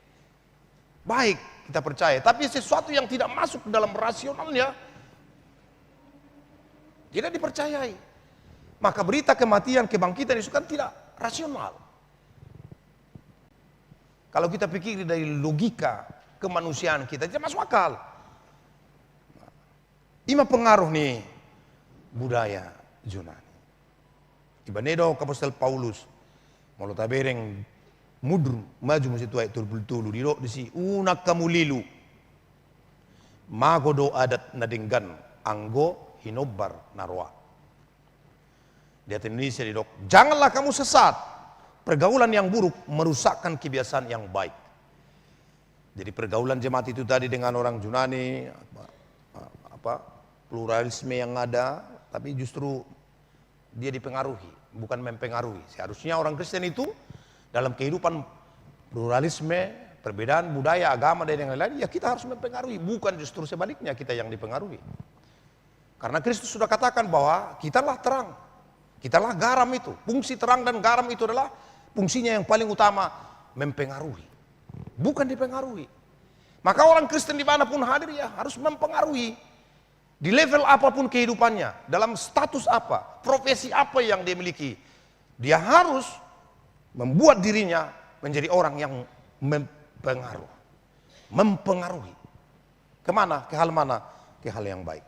Baik, kita percaya. Tapi sesuatu yang tidak masuk dalam rasionalnya, tidak dipercayai. Maka berita kematian, kebangkitan itu kan tidak rasional. Kalau kita pikir dari logika kemanusiaan kita, tidak masuk akal. Ima pengaruh ni budaya Yunani. Ibana do Apostel Paulus, molo tabereng mundur maju muse tu ayat tolu pulu tolu, didok disi, unang hamu lilu. Mago do adat na denggan anggo hinombar na roa. Di hata Indonesia didok, janganlah kamu sesat. Pergaulan yang buruk merusakkan kebiasaan yang baik. Jadi pergaulan jemaat itu tadi dengan orang Yunani, apa, apa, pluralisme yang ada, tapi justru dia dipengaruhi, bukan mempengaruhi. Seharusnya orang Kristen itu dalam kehidupan pluralisme, perbedaan budaya, agama, dan yang lain-lain, ya kita harus mempengaruhi, bukan justru sebaliknya kita yang dipengaruhi. Karena Kristus sudah katakan bahwa kitalah terang, kitalah garam itu. Fungsi terang dan garam itu adalah fungsinya yang paling utama mempengaruhi, bukan dipengaruhi. Maka orang Kristen di mana pun hadir, ya, harus mempengaruhi. Di level apapun kehidupannya, dalam status apa, profesi apa yang dia miliki, dia harus membuat dirinya menjadi orang yang mempengaruh, mempengaruhi. Kemana? Ke hal mana? Ke hal yang baik.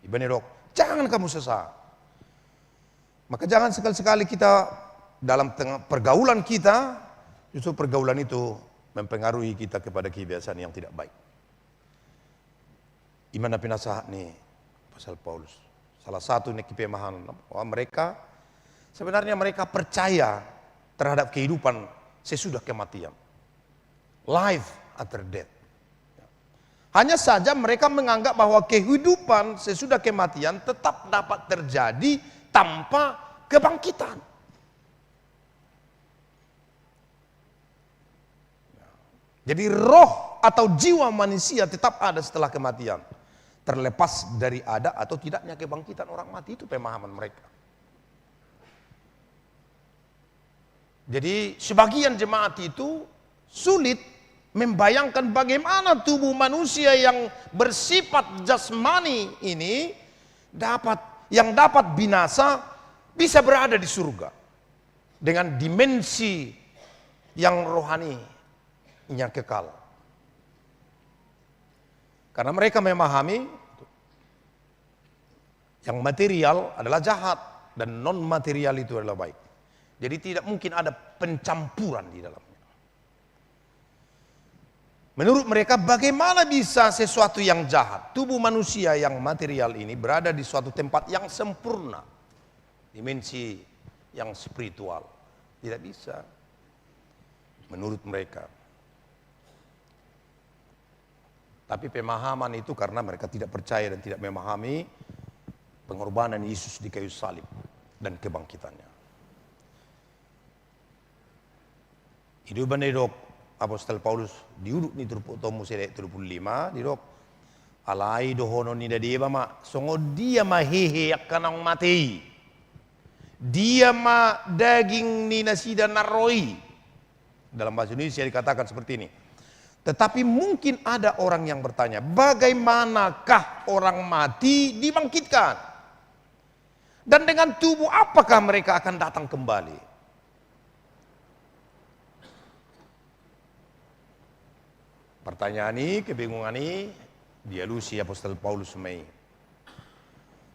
Ibana dok, jangan kamu sesat. Maka jangan sekali-sekali kita dalam tengah pergaulan kita, justru pergaulan itu mempengaruhi kita kepada kebiasaan yang tidak baik. Ima na pinasahat ni Apostel Paulus. Salah satu ni pemahaman bahwa mereka, sebenarnya mereka percaya terhadap kehidupan sesudah kematian. Life after death. Hanya saja mereka menganggap bahwa kehidupan sesudah kematian tetap dapat terjadi tanpa kebangkitan. Jadi roh atau jiwa manusia tetap ada setelah kematian. Terlepas dari ada atau tidaknya kebangkitan orang mati, itu pemahaman mereka. Jadi sebagian jemaat itu sulit membayangkan bagaimana tubuh manusia yang bersifat jasmani ini dapat, yang dapat binasa, bisa berada di surga dengan dimensi yang rohani yang kekal. Karena mereka memahami yang material adalah jahat dan non material itu adalah baik. Jadi tidak mungkin ada pencampuran di dalamnya. Menurut mereka, bagaimana bisa sesuatu yang jahat, tubuh manusia yang material ini berada di suatu tempat yang sempurna, dimensi yang spiritual? Tidak bisa, menurut mereka. Tapi pemahaman itu karena mereka tidak percaya dan tidak memahami pengorbanan Yesus di kayu salib dan kebangkitannya. I do ibana didok Apostel Paulus di ujung ni turpuk tolu muse ayat tolu pulu lima, didok, alai dohonon ni na deba ma, songon dia ma hehe angka naung mate i? Dia ma daging ni nasida na ro i? Dalam bahasa Indonesia dikatakan seperti ini. Tetapi mungkin ada orang yang bertanya, bagaimanakah orang mati dibangkitkan? Dan dengan tubuh apakah mereka akan datang kembali? Pertanyaan i, kebingungan i, dialusi Apostel Paulus ma i.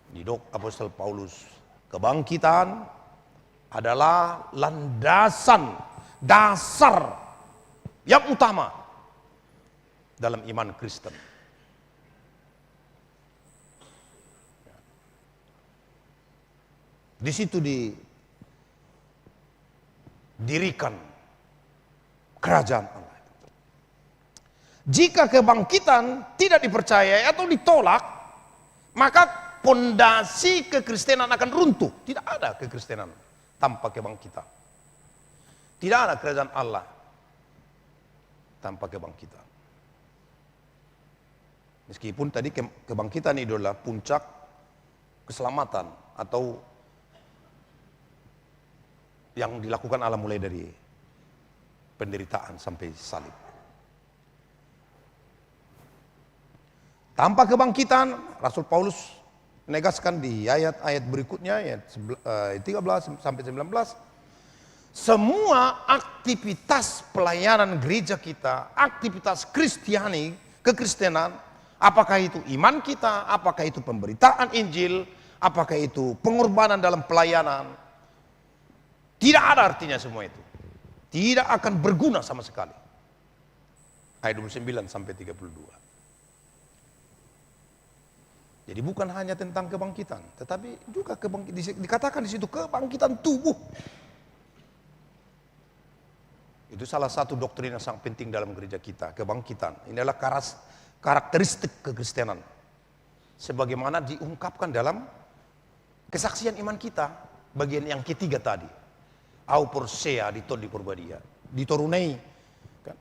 Didok Apostel Paulus, kebangkitan adalah landasan dasar yang utama dalam iman Kristen. Di situ didirikan kerajaan Allah. Jika kebangkitan tidak dipercayai atau ditolak, maka pondasi kekristenan akan runtuh. Tidak ada kekristenan tanpa kebangkitan. Tidak ada kerajaan Allah tanpa kebangkitan. Meskipun tadi ke-, kebangkitan itu adalah puncak keselamatan atau yang dilakukan Allah mulai dari penderitaan sampai salib. Tanpa kebangkitan, Rasul Paulus menegaskan di ayat-ayat berikutnya, ayat sebel-, eh, tiga belas sampai sembilan belas, semua aktivitas pelayanan gereja kita, aktivitas Kristiani, kekristenan, apakah itu iman kita, apakah itu pemberitaan Injil, apakah itu pengorbanan dalam pelayanan, tidak ada artinya semua itu. Tidak akan berguna sama sekali. Ayat dua puluh sembilan sampai tiga puluh dua. Jadi bukan hanya tentang kebangkitan, tetapi juga kebangki-, di-, dikatakan di situ kebangkitan tubuh. Itu salah satu doktrin yang sangat penting dalam gereja kita, kebangkitan. Ini adalah karas-, karakteristik kekristenan. Sebagaimana diungkapkan dalam kesaksian iman kita, bagian yang ketiga tadi. Au porsea di Tondi Porbadia, di toru na i. Kan?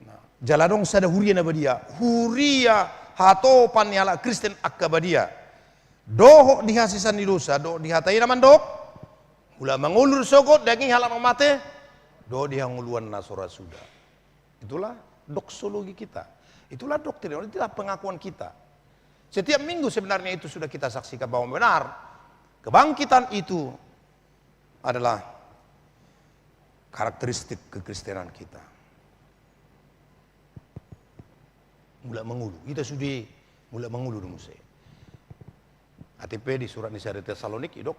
Nah, jala adong sada huria na badia, huria hatopan ni halak Kristen angka badia. Dohot di hasesaan ni dosa, dohot di hata i na mandok, molo mangolu do sogot daging halak na mate, dohot di hangoluan na so ra suda. Itulah doksologi kita. Itulah doktrin, itulah pengakuan kita. Setiap minggu sebenarnya itu sudah kita saksikan bahwa benar, kebangkitan itu adalah karakteristik kekristenan kita. Mulak mangolu, ita sude mulak mangolu do muse. Atik pe di surat ni sada Tesalonik, didok,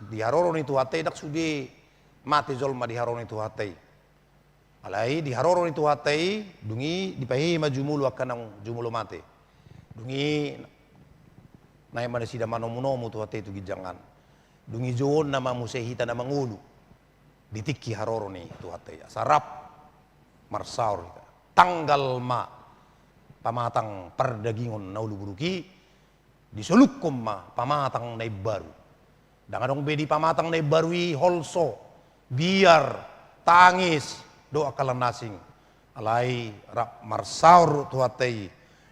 di haroro ni Tuhanta i ndang sude mate jolma di haroro ni Tuhanta i. Alai di haroro ni Tuhanta i, dung i dipahehe ma jumolo angka naung jumolo mate. Dung i naeng ma nasida manomunomu Tuhanta i tu ginjang an. Dung i jouonna ma muse hita na mangolu di tingki haroro ni Tuhanta i. Asa rap marsaor hita. Tanggal ma pamatang pardagingon na uluburuk i, disolukhon ma pamatang na imbaru. Ndang adong be di pamatang na imbaru i holso, biar, tangis, dohot angka na asing. Alai rap marsaor Tuhanta i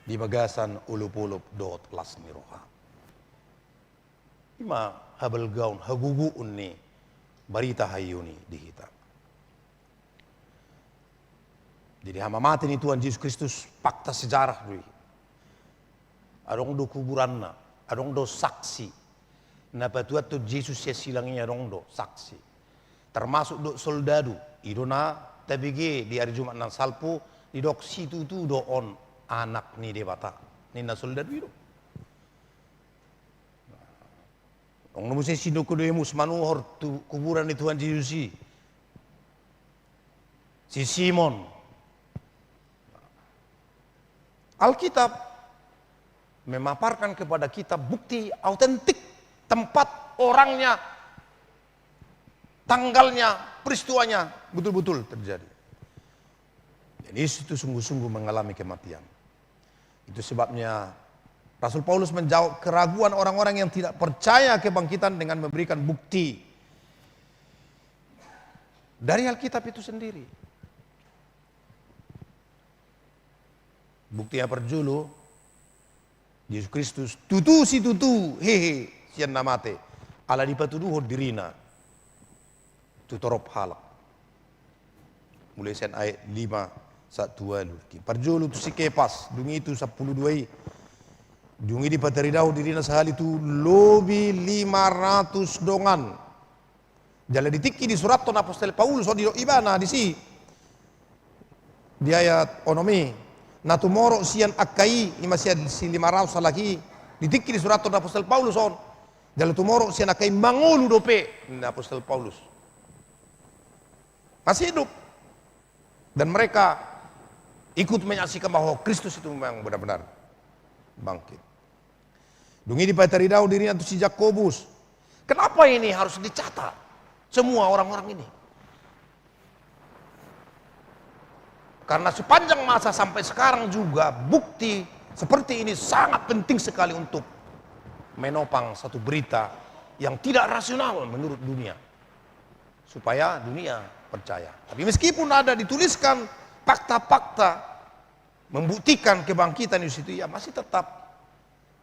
di bagasan olopolop dohot las ni roha. I ma habalgaon, hagogoon ni barita hahion i di hita. Jadi hamamate ni Tuhan Jesus Kristus fakta sejarah do i. Adong do kuburanna, adong do saksi. Na patuathon Jesus sian silang i adong do saksi. Termasuk do soldadu, i do na tabege di ari Jumat na salpu, didok situtu do on Anak ni Debata. Ninna soldadu i do. Adong do muse si Nikodemus manuhor tu kuburan ni Tuhan Jesus i. Si Simon. Alkitab memaparkan kepada kita bukti autentik tempat, orangnya, tanggalnya, peristiwanya betul-betul terjadi. Dan Yesus itu sungguh-sungguh mengalami kematian. Itu sebabnya Rasul Paulus menjawab keraguan orang-orang yang tidak percaya kebangkitan dengan memberikan bukti dari Alkitab itu sendiri. Bukti na parjolo, Jesus Kristus tutu situtu hehe sian na mate, ala dipatuduhon dirina tu torop halak. Mulai sian ayat lima sahat tu ualu. Parjolo tu si Kepas, dung i tu sampulu dua i. Dung i dipataridahon dirina sahali tu lobi lima ratus dongan. Jala di tingki disurathon apostel Paulus, on didok ibana disi. Di ayat onom i, na tumorop sian angka i, i ma sian si lima ratus halak i, di tingki disurathon apostel Paulus on. Jala tumorop sian angka i mangolu dope, ninna apostel Paulus. Masih hidup. Dan mereka ikut menyaksikan bahwa Kristus itu memang benar-benar bangkit. Dung i dipataridahon dirina tu si Jakobus. Kenapa ini harus dicatat? Semua orang-orang ini. Karena sepanjang masa sampai sekarang juga bukti seperti ini sangat penting sekali untuk menopang satu berita yang tidak rasional menurut dunia. Supaya dunia percaya. Tapi meskipun ada dituliskan fakta-fakta membuktikan kebangkitan Yesus itu, ya masih tetap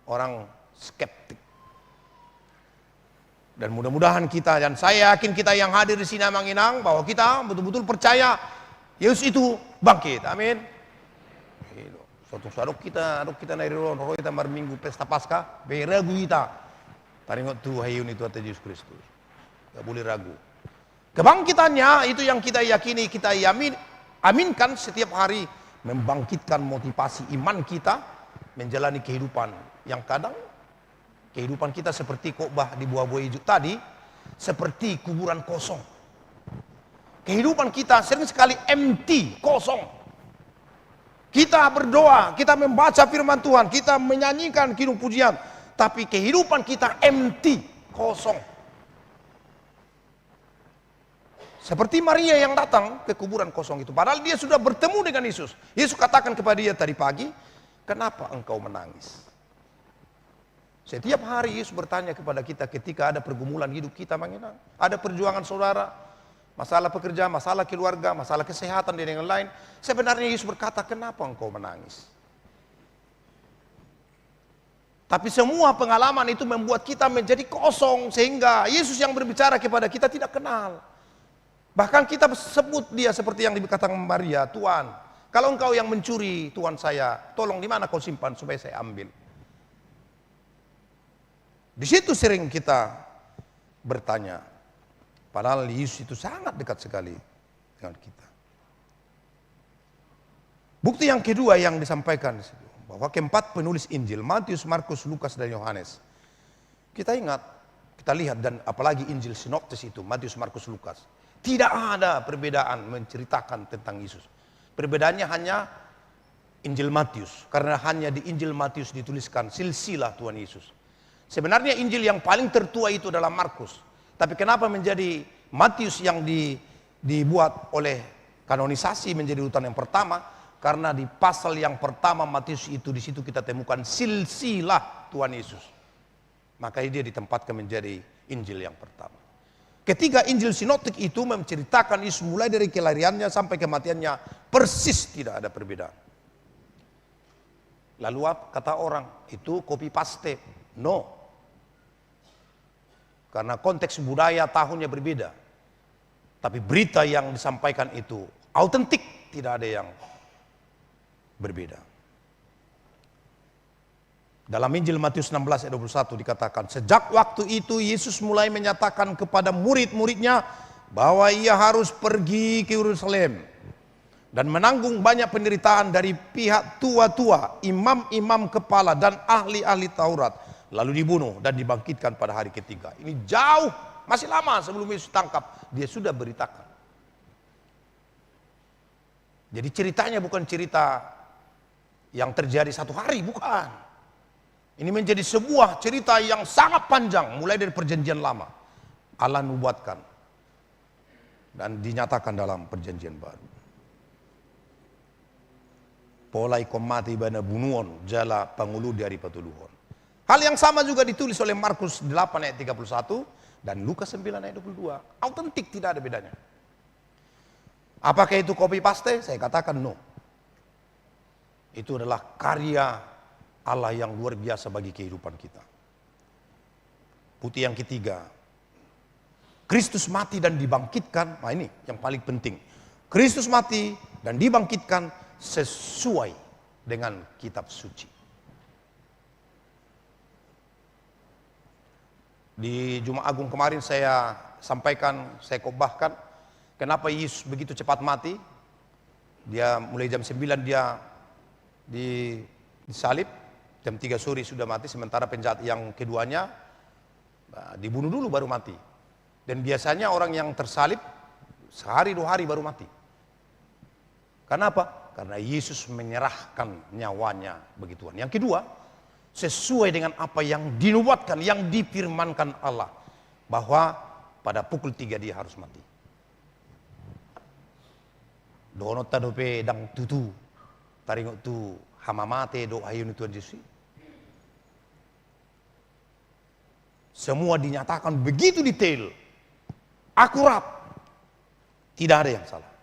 orang skeptik. Dan mudah-mudahan kita, dan saya yakin kita yang hadir di sini, Amang Inang, bahwa kita betul-betul percaya Yesus itu bangkit. Amin. Suatu saat kita, adong kita na i ro, ro hita marminggu pesta Paskah, be ragu hita. Taringot tu hahiu ni Tuhanta Jesus Kristus. Gak boleh ragu. Kebangkitannya itu yang kita yakini, kita yamin-, aminkan setiap hari, membangkitkan motivasi iman kita menjalani kehidupan yang kadang kehidupan kita seperti khotbah di Buah-Buah Ijuk tadi, seperti kuburan kosong. Kehidupan kita sering sekali empty, kosong. Kita berdoa, kita membaca firman Tuhan, kita menyanyikan kidung pujian, tapi kehidupan kita empty, kosong. Seperti Maria yang datang ke kuburan kosong itu, padahal dia sudah bertemu dengan Yesus. Yesus katakan kepada dia tadi pagi, "Kenapa engkau menangis?" Setiap hari Yesus bertanya kepada kita ketika ada pergumulan hidup kita, Amang Inang. Ada perjuangan saudara, masalah pekerjaan, masalah keluarga, masalah kesehatan, dan yang lain. Sebenarnya Yesus berkata, "Kenapa engkau menangis?" Tapi semua pengalaman itu membuat kita menjadi kosong, sehingga Yesus yang berbicara kepada kita tidak kenal. Bahkan kita sebut dia seperti yang dikatakan Maria, "Tuhan, kalau engkau yang mencuri Tuhan saya, tolong di mana kau simpan supaya saya ambil?" Di situ sering kita bertanya. Padahal Yesus itu sangat dekat sekali dengan kita. Bukti yang kedua yang disampaikan di situ, bahwa keempat penulis Injil, Matius, Markus, Lukas, dan Yohanes. Kita ingat, kita lihat, dan apalagi Injil sinoptis itu, Matius, Markus, Lukas. Tidak ada perbedaan menceritakan tentang Yesus. Perbedaannya hanya Injil Matius, karena hanya di Injil Matius dituliskan silsilah Tuhan Yesus. Sebenarnya Injil yang paling tertua itu adalah Markus. Tapi kenapa menjadi Matius yang di-, dibuat oleh kanonisasi menjadi urutan yang pertama? Karena di pasal yang pertama Matius itu, di situ kita temukan silsilah Tuhan Yesus. Makanya dia ditempatkan menjadi Injil yang pertama. Ketiga, Injil sinoptik itu menceritakan Yesus mulai dari kelahirannya sampai kematiannya, persis tidak ada perbedaan. Lalu ap-, kata orang, "Itu copy paste." No. Karena konteks budaya tahunnya berbeda. Tapi berita yang disampaikan itu autentik, tidak ada yang berbeda. Dalam Injil Matius enam belas ayat dua puluh satu dikatakan, "Sejak waktu itu Yesus mulai menyatakan kepada murid-muridnya bahwa ia harus pergi ke Yerusalem dan menanggung banyak penderitaan dari pihak tua-tua, imam-imam kepala, dan ahli-ahli Taurat, lalu dibunuh dan dibangkitkan pada hari ketiga." Ini jauh, masih lama sebelum Yesus tangkap, dia sudah beritakan. Jadi ceritanya bukan cerita yang terjadi satu hari, bukan. Ini menjadi sebuah cerita yang sangat panjang, mulai dari Perjanjian Lama. Allah nubuatkan dan dinyatakan dalam Perjanjian Baru. Pola ingkon mate ibana bunuon, jala pangolu di ari patoluhon. Hal yang sama juga ditulis oleh Markus delapan ayat tiga puluh satu dan Lukas sembilan ayat dua puluh dua. Autentik, tidak ada bedanya. Apakah itu copy paste? Saya katakan no. Itu adalah karya Allah yang luar biasa bagi kehidupan kita. Bukti yang ketiga, Kristus mati dan dibangkitkan. Nah, ini yang paling penting. Kristus mati dan dibangkitkan sesuai dengan kitab suci. Di Jumat Agung kemarin saya sampaikan, saya khotbahkan, kenapa Yesus begitu cepat mati. Dia mulai jam sembilan dia di-, disalib, jam tiga sore sudah mati, sementara penjahat yang keduanya, nah, dibunuh dulu baru mati. Dan biasanya orang yang tersalib sehari dua hari baru mati. Kenapa? Karena Yesus menyerahkan nyawanya bagi Tuhan. Yang kedua, sesuai dengan apa yang dinubuatkan, yang difirmankan Allah, bahwa pada pukul tiga dia harus mati. Dohononta dope ndang tutu taringot tu hamamate dohot hahiu ni Tuhan Jesus i. Semua dinyatakan begitu detail, akurat. Tidak ada yang salah.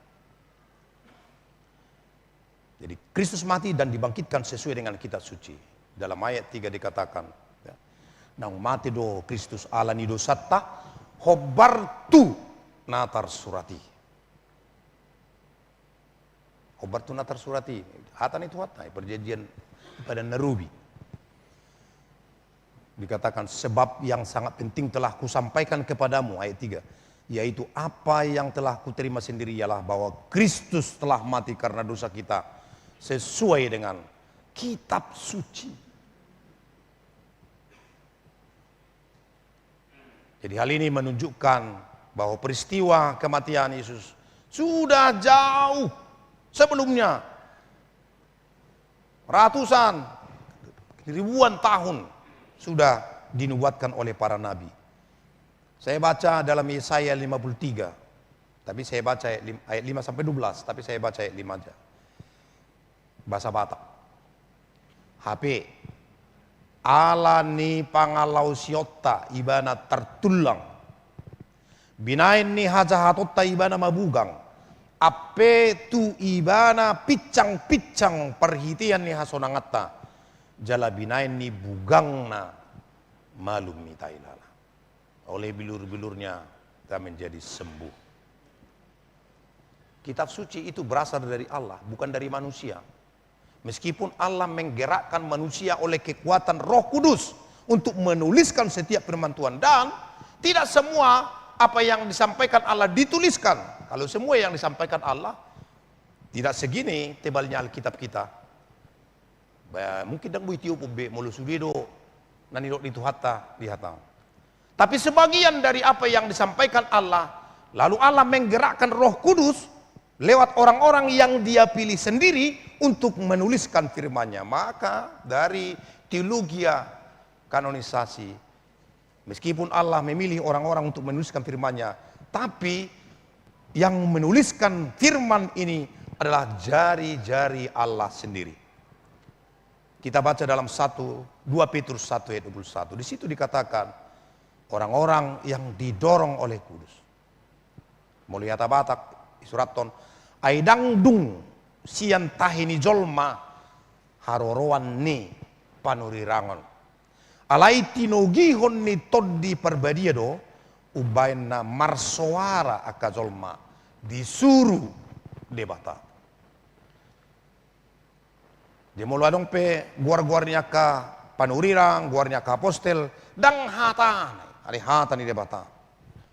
Jadi, Kristus mati dan dibangkitkan sesuai dengan kitab suci. Dalam ayat tiga dikatakan, ya, naung mate do Kristus ala ni dosanta, hombar tu na tarsurat i. Hombar tu na tarsurat i, hata ni Tuhanta, perjanjian Padan na Robi. Dikatakan, sebab yang sangat penting telah kusampaikan kepadamu, ayat tiga, yaitu apa yang telah kuterima sendiri ialah bahwa Kristus telah mati karena dosa kita sesuai dengan kitab suci. Jadi hal ini menunjukkan bahwa peristiwa kematian Yesus sudah jauh sebelumnya, ratusan, ribuan tahun sudah dinubuatkan oleh para nabi. Saya baca dalam Yesaya lima puluh tiga, tapi saya baca ayat lim-, ayat lima sampai dua belas, tapi saya baca ayat lima aja. Bahasa Batak. Hape, ala ni pangalaosionta ibana tartullang. Binaen ni hajahatonta ibana mabugang. Ampe tu ibana pinsang-pinsang parhitean ni hasonanganta. Jala binaen ni bugangna malum hita ilala. Oleh bilur-bilurnya kita menjadi sembuh. Kitab suci itu berasal dari Allah, bukan dari manusia. Meskipun Allah menggerakkan manusia oleh kekuatan Roh Kudus untuk menuliskan setiap firman Tuhan, dan tidak semua apa yang disampaikan Allah dituliskan. Kalau semua yang disampaikan Allah, tidak segini tebalnya Alkitab kita. Ba, mungkin ndang boi tiopon be, molo sude do na nidok ni Tuhanta di hata. Tapi sebagian dari apa yang disampaikan Allah, lalu Allah menggerakkan Roh Kudus lewat orang-orang yang Dia pilih sendiri untuk menuliskan firman-Nya. Maka dari teologia kanonisasi, meskipun Allah memilih orang-orang untuk menuliskan firman-Nya, tapi yang menuliskan firman ini adalah jari-jari Allah sendiri. Kita baca dalam satu, dua Petrus satu ayat dua puluh satu. Di situ dikatakan, orang-orang yang didorong oleh Kudus. Molo i hata Batak, disurathon, ai ndang dung sian tahi ni jolma haroroan ni panurirangon. Alai tinogihon ni Tondi Parbadia do, umbahen na marsoara angka jolma disuru Debata. Jadi molo adong pe goar-goar ni angka panurirang, goar ni angka apostel, ndang hata, alai hata ni Debata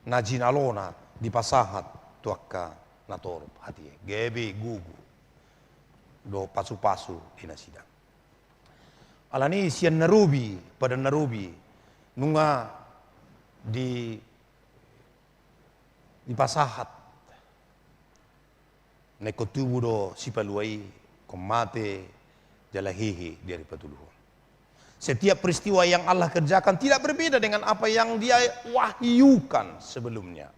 na jinalona dipasahat tu angka na torop, hatiha gabe gogo dohot pasu-pasu di nasida. Alani sian na robi, Padan na Robi, nunga di, dipasahat na ingkon tubu do Sipalua i, ingkon mate, jala hehe di ari patoluhon. Setiap peristiwa yang Allah kerjakan tidak berbeda dengan apa yang Dia wahyukan sebelumnya.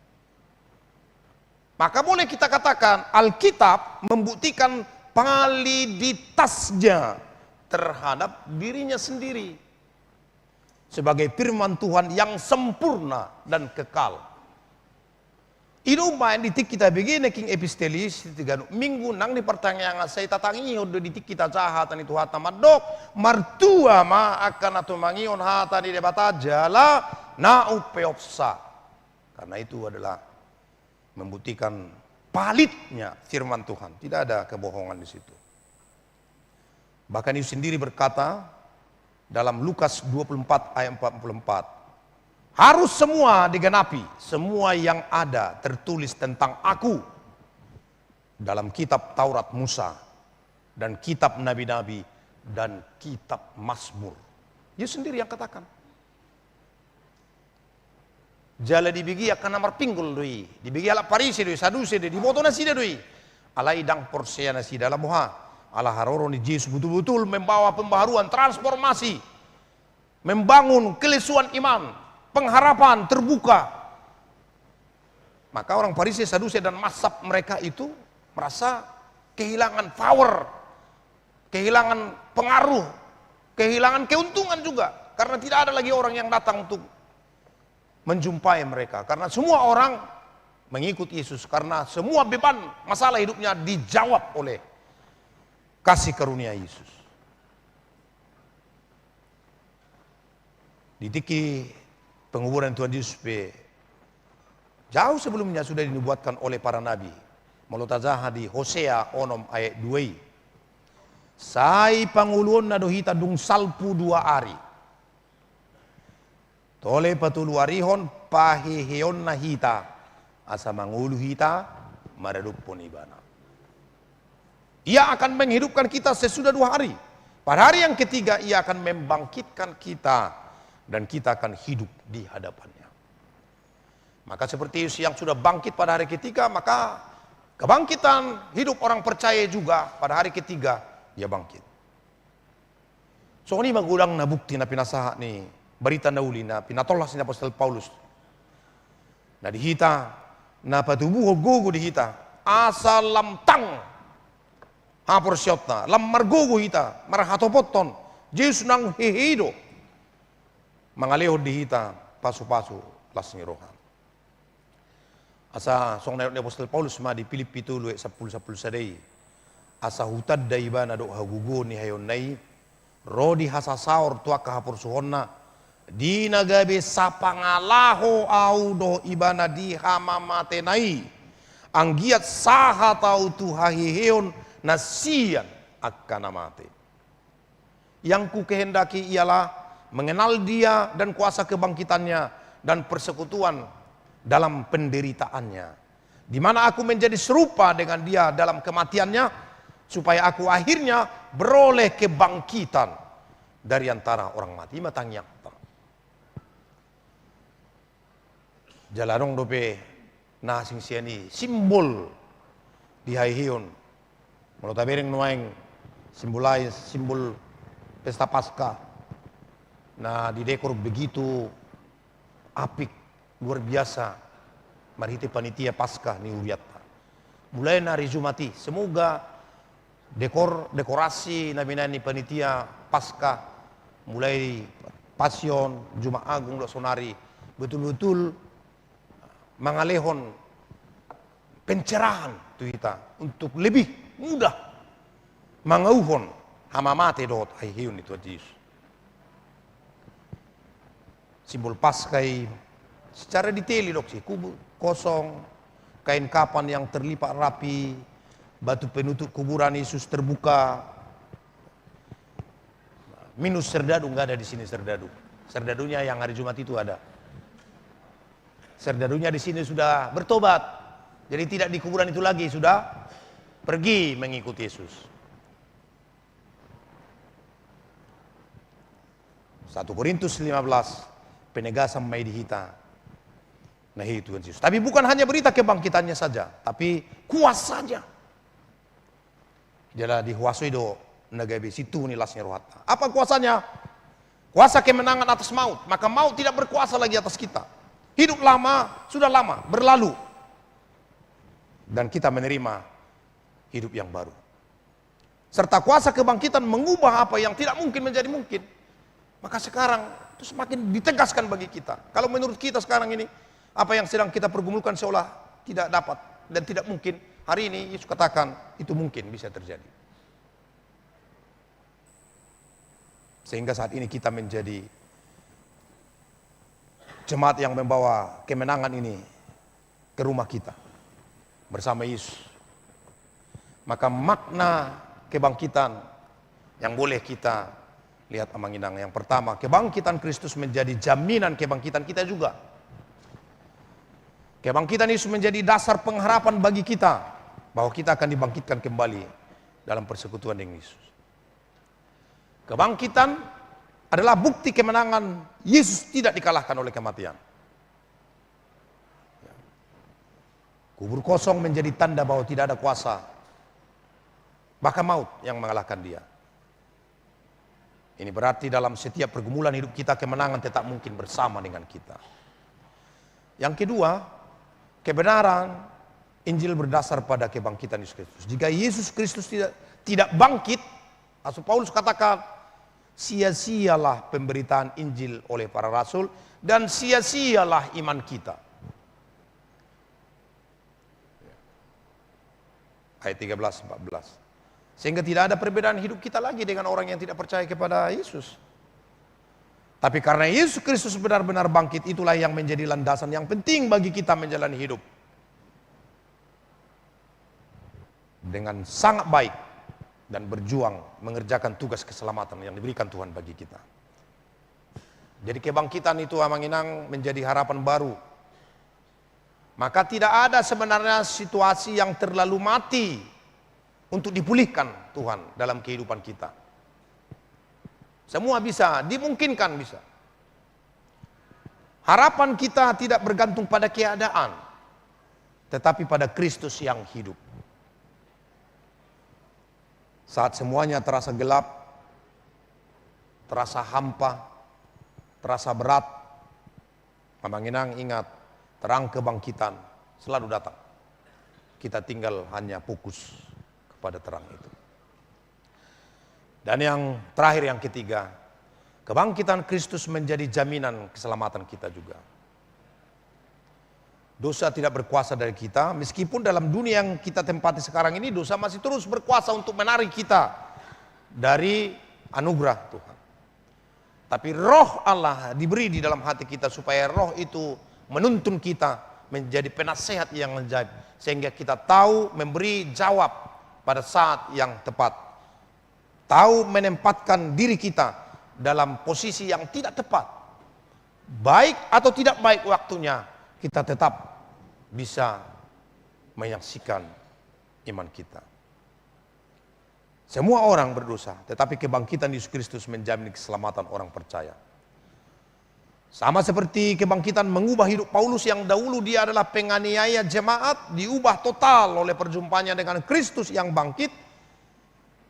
Maka boleh kita katakan Alkitab membuktikan validitasnya terhadap dirinya sendiri sebagai firman Tuhan yang sempurna dan kekal. I do umbahen di tingki tabege Nunc Epistelis, di ganup Minggu nang di partangiangan sai tatangihon do di tingki tajaha hata ni Tuhanta mandok, martua ma angka na tumangihon hata ni Debata jala na umpeopsa. Karena itu adalah membuktikan validnya firman Tuhan. Tidak ada kebohongan di situ. Bahkan Yesus sendiri berkata dalam Lukas dua puluh empat ayat empat puluh empat, harus semua digenapi, semua yang ada tertulis tentang Aku dalam kitab Taurat Musa dan kitab nabi-nabi dan kitab Mazmur. Yesus sendiri yang katakan. Jala dibege angka na marpinggol do i, dibege halak Parise do i, Saduse do i, diboto nasida do i. Alai ndang porsea nasida, ala boha? Ala haroro ni Jesus betul-betul membawa pembaharuan, transformasi, membangun kelesuan iman, pengharapan terbuka. Maka orang Parise, Saduse dan mazhab mereka itu Merasa kehilangan power, kehilangan pengaruh, kehilangan keuntungan juga. Karena tidak ada lagi orang yang datang untuk menjumpai mereka. Karena semua orang mengikut Yesus. Karena semua beban masalah hidupnya dijawab oleh kasih karunia Yesus. Di tingki penguburan Tuhan Yesus pe, jauh sebelumnya sudah dinubuatkan oleh para nabi. Molo tajaha di Hosea onom ayat dua i. Sai pangoluonna do hita dung salpu dua ari. Tole patoluarihon paheheonna hita, asa mangolu hita maradophon Ibana. Ia akan menghidupkan kita sesudah dua hari. Pada hari yang ketiga, Ia akan membangkitkan kita, dan kita akan hidup di hadapan-Nya. Maka seperti Yesus yang sudah bangkit pada hari ketiga, maka kebangkitan hidup orang percaya juga pada hari ketiga dia bangkit. Songon i ma godangna bukti na pinasahat ni barita na uli na pinatolhas ni apostel Paulus. Na di hita, na patubuhon gogo di hita, asa lam tang haporseaonta, lam margogo hita, marhatopothon, Jesus nang hehe i do mangalehon di hita pasupasu las ni roha. Asa songon na nidok ni apostel Paulus ma di Pilippi tolu ayat sampulu, sampulu sada i. Asa hutanda ibana dohot hagogoon ni haheheonna i, ro di hasasaor tu angka haporsuhonna, di na gabe sapangalaho ahu dohot ibana di hamamatena i, anggiat sahat ahu tu haheheon na sian angka na mate. Yang kukehendaki ialah mengenal Dia dan kuasa kebangkitan-Nya dan persekutuan dalam penderitaan-Nya, di mana aku menjadi serupa dengan Dia dalam kematian-Nya, supaya aku akhirnya beroleh kebangkitan dari antara orang mati. I ma tangiangta. Jala adong dope na asing sian i simbol di haheheon. Molo tabereng nuaeng simbol ai, simbol pesta Paskah na didekor begitu apik, luar biasa, marhite panitia Paskah ni hurianta. Mulai na ari Jumat i, semoga dekor, dekorasi na binaen ni panitia Paskah, mulai Pasion, Jumat Agung, dohot saonari, betul-betul mangalehon pencerahan tu hita untuk lebih mudah mangauhon hamamate dohot haheheon ni Tuhan Jesus. Simbol Paskah i secara detail didok si, kubur kosong, kain kapan yang terlipat rapi, batu penutup kuburan Yesus terbuka. Minus serdadu, nggak ada di sini serdadu. Serdadunya yang hari Jumat itu ada. Serdadunya di sini sudah bertobat. Jadi tidak di kuburan itu lagi, sudah pergi mengikut Yesus. Satu Korintus lima belas, penegasan ma i di hita na hehe Tuhan Jesus. Tapi bukan hanya berita kebangkitan-Nya saja, tapi kuasa-Nya. Jala dihuasoi do na gabe sintuhu ni las ni rohanta. Apa kuasa-Nya? Kuasa kemenangan atas maut. Maka maut tidak berkuasa lagi atas kita. Hidup lama sudah lama berlalu. Dan kita menerima hidup yang baru. Serta kuasa kebangkitan mengubah apa yang tidak mungkin menjadi mungkin. Maka sekarang itu semakin ditegaskan bagi kita. Kalau menurut kita sekarang ini, apa yang sedang kita pergumulkan seolah tidak dapat dan tidak mungkin, hari ini Yesus katakan itu mungkin, bisa terjadi. Sehingga saat ini kita menjadi jemaat yang membawa kemenangan ini ke rumah kita bersama Yesus. Maka makna kebangkitan yang boleh kita lihat, Amang Inang, yang pertama, kebangkitan Kristus menjadi jaminan kebangkitan kita juga. Kebangkitan Yesus menjadi dasar pengharapan bagi kita bahwa kita akan dibangkitkan kembali dalam persekutuan dengan Yesus. Kebangkitan adalah bukti kemenangan Yesus tidak dikalahkan oleh kematian. Kubur kosong menjadi tanda bahwa tidak ada kuasa, bahkan maut, yang mengalahkan Dia. Ini berarti dalam setiap pergumulan hidup kita, kemenangan tetap mungkin bersama dengan kita. Yang kedua, kebenaran Injil berdasar pada kebangkitan Yesus Kristus. Jika Yesus Kristus tidak, tidak bangkit, Rasul Paulus katakan, sia-sialah pemberitaan Injil oleh para rasul, dan sia-sialah iman kita. Ayat tiga belas, empat belas. Sehingga tidak ada perbedaan hidup kita lagi dengan orang yang tidak percaya kepada Yesus. Tapi karena Yesus Kristus benar-benar bangkit, itulah yang menjadi landasan yang penting bagi kita menjalani hidup dengan sangat baik dan berjuang mengerjakan tugas keselamatan yang diberikan Tuhan bagi kita. Jadi kebangkitan itu, Amang Inang, menjadi harapan baru. Maka tidak ada sebenarnya situasi yang terlalu mati untuk dipulihkan Tuhan dalam kehidupan kita. Semua bisa, dimungkinkan bisa. Harapan kita tidak bergantung pada keadaan, tetapi pada Kristus yang hidup. Saat semuanya terasa gelap, terasa hampa, terasa berat, Amang Inang, ingat, terang kebangkitan selalu datang. Kita tinggal hanya fokus kepada terang itu. Dan yang terakhir, yang ketiga, kebangkitan Kristus menjadi jaminan keselamatan kita juga. Dosa tidak berkuasa dari kita, meskipun dalam dunia yang kita tempati sekarang ini, dosa masih terus berkuasa untuk menarik kita dari anugerah Tuhan. Tapi Roh Allah diberi di dalam hati kita, supaya Roh itu menuntun kita menjadi penasehat yang ajaib, sehingga kita tahu memberi jawab pada saat yang tepat, tahu menempatkan diri kita dalam posisi yang tidak tepat, baik atau tidak baik waktunya, kita tetap bisa menyaksikan iman kita. Semua orang berdosa, tetapi kebangkitan Yesus Kristus menjamin keselamatan orang percaya. Sama seperti kebangkitan mengubah hidup Paulus yang dahulu dia adalah penganiaya jemaat, diubah total oleh perjumpaannya dengan Kristus yang bangkit,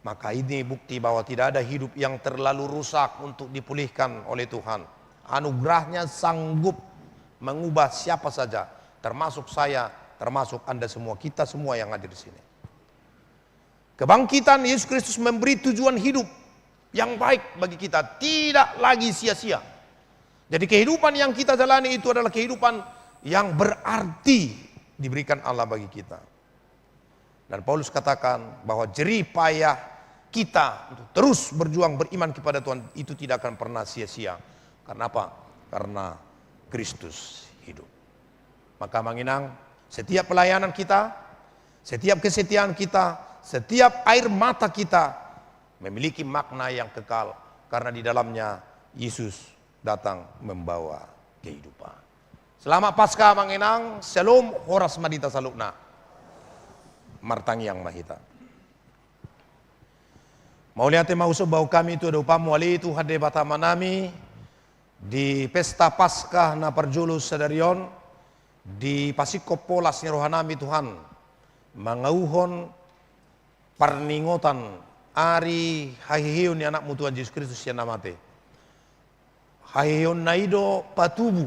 maka ini bukti bahwa tidak ada hidup yang terlalu rusak untuk dipulihkan oleh Tuhan. Anugerahnya sanggup mengubah siapa saja, termasuk saya, termasuk Anda semua, kita semua yang hadir di sini. Kebangkitan Yesus Kristus memberi tujuan hidup yang baik bagi kita, tidak lagi sia-sia. Jadi kehidupan yang kita jalani itu adalah kehidupan yang berarti diberikan Allah bagi kita. Dan Paulus katakan bahwa jerih payah kita untuk terus berjuang beriman kepada Tuhan itu tidak akan pernah sia-sia. Karena apa? Karena Kristus hidup. Maka Amang Inang, setiap pelayanan kita, setiap kesetiaan kita, setiap air mata kita memiliki makna yang kekal, karena di dalamnya Yesus datang membawa kehidupan. Selamat Paskah Amang Inang, Shalom, horas ma di hita saluhutna. Martangiang ma hita. Mauliate ma husomba hami tu adopanMu ale Tuhan Debata Amanami, di pesta Paskah na parjolo sadari on, dipasingkop horas ni rohanami Tuhan, mangauhon parningotan ari haheheon ni AnakMu Tuhan Jesus Kristus sian na mate. Haheheonna i do patubu,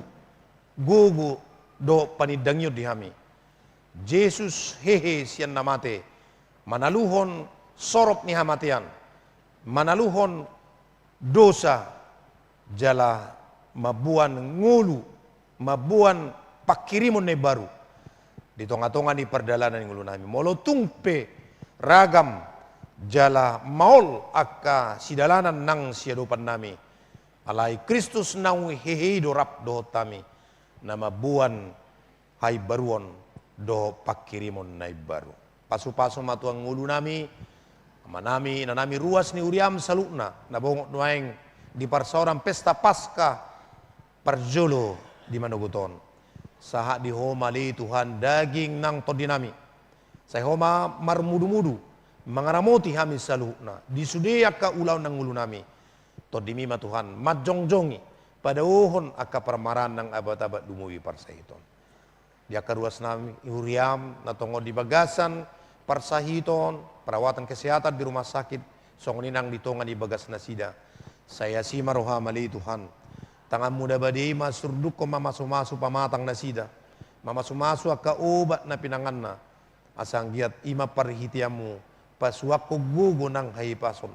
gogo dohot panindangion di hami. Jesus hehe sian na mate, manaluhon sorop ni hamatean, manaluhon dosa, jala mamboan ngolu, mamboan pangkirimon na imbaru di tonga-tonga ni pardalanan ni ngolunami. Molo tung pe ragam jala maol angka sidalanan nang siadopannami, alai Kristus naung hehe i do rap dohot hami, na mamboan haimbaruon dohot pangkirimon na imbaru. Pasu-pasu ma Tuhan ngolunami, amanami, inanami, ruas ni huriaM saluhutna, na bongot nuaeng di parsaoran pesta Paskah parjolo di manogot on. Sahat di Ho ma ale Tuhan daging nang tondinami. Sai Ho ma marmudu-mudu mangaramoti hami saluhutna di sude angka ulaon nang ngolunami. TondiMi ma Tuhan manjongjongi, padaohon angka parmaraan nang abat-abat lumobi parsahiton. Di angka ruas nami, huriaM, na tongon di bagasan parsahiton, perawatan kesehatan di rumah sakit, songon i nang di tonga ni bagas nasida. Sai asi ma rohaM ale Tuhan. TanganMu na badia i ma surdukkon mamasu-masu pamatang nasida. Mamasu-masu angka obat na pinanganna. Asa anggiat i ma parhiteanmu pasuangkon gogo nang hahipason,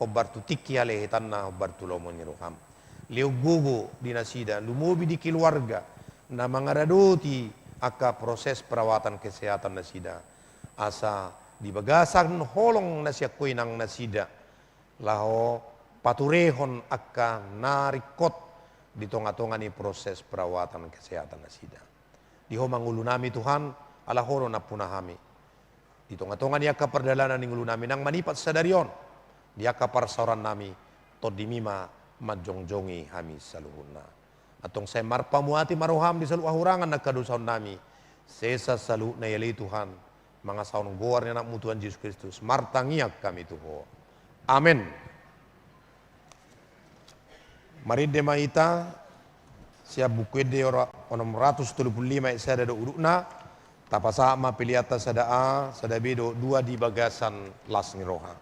hombar tu tingki halehetanna, hombar tu lomo ni roham. Lehon gogo di nasida, lumobi di keluarga na mangaradoti angka proses perawatan kesehatan nasida. Asa di bagasan holong na sian Ho i nang nasida laho paturehon angka na ringkot di tonga-tonga ni proses perawatan kesehatan nasida. Di Ho ma ngolunami Tuhan, ala Ho do nampuna hami. Di tonga-tonga ni angka pardalanan ni ngolunami nang manipat sadari on, di angka parsaorannami, TondiMi ma manjongjongi hami saluhutna. Antong sai marpamuati ma roham di saluhut hahurangan nang hadosaonnami. Sesa saluhutna i ale Tuhan, mangasahon goar ni AnakMu Tuhan Jesus Kristus, martangiang hami tu Ho. Amen. Marende ma hita sian Buku Ende ora onom ratus tolu pulu lima ayat sada dohot udutna, tapasahat ma peleanta sada A, sada B dohot dua di bagasan las ni roha.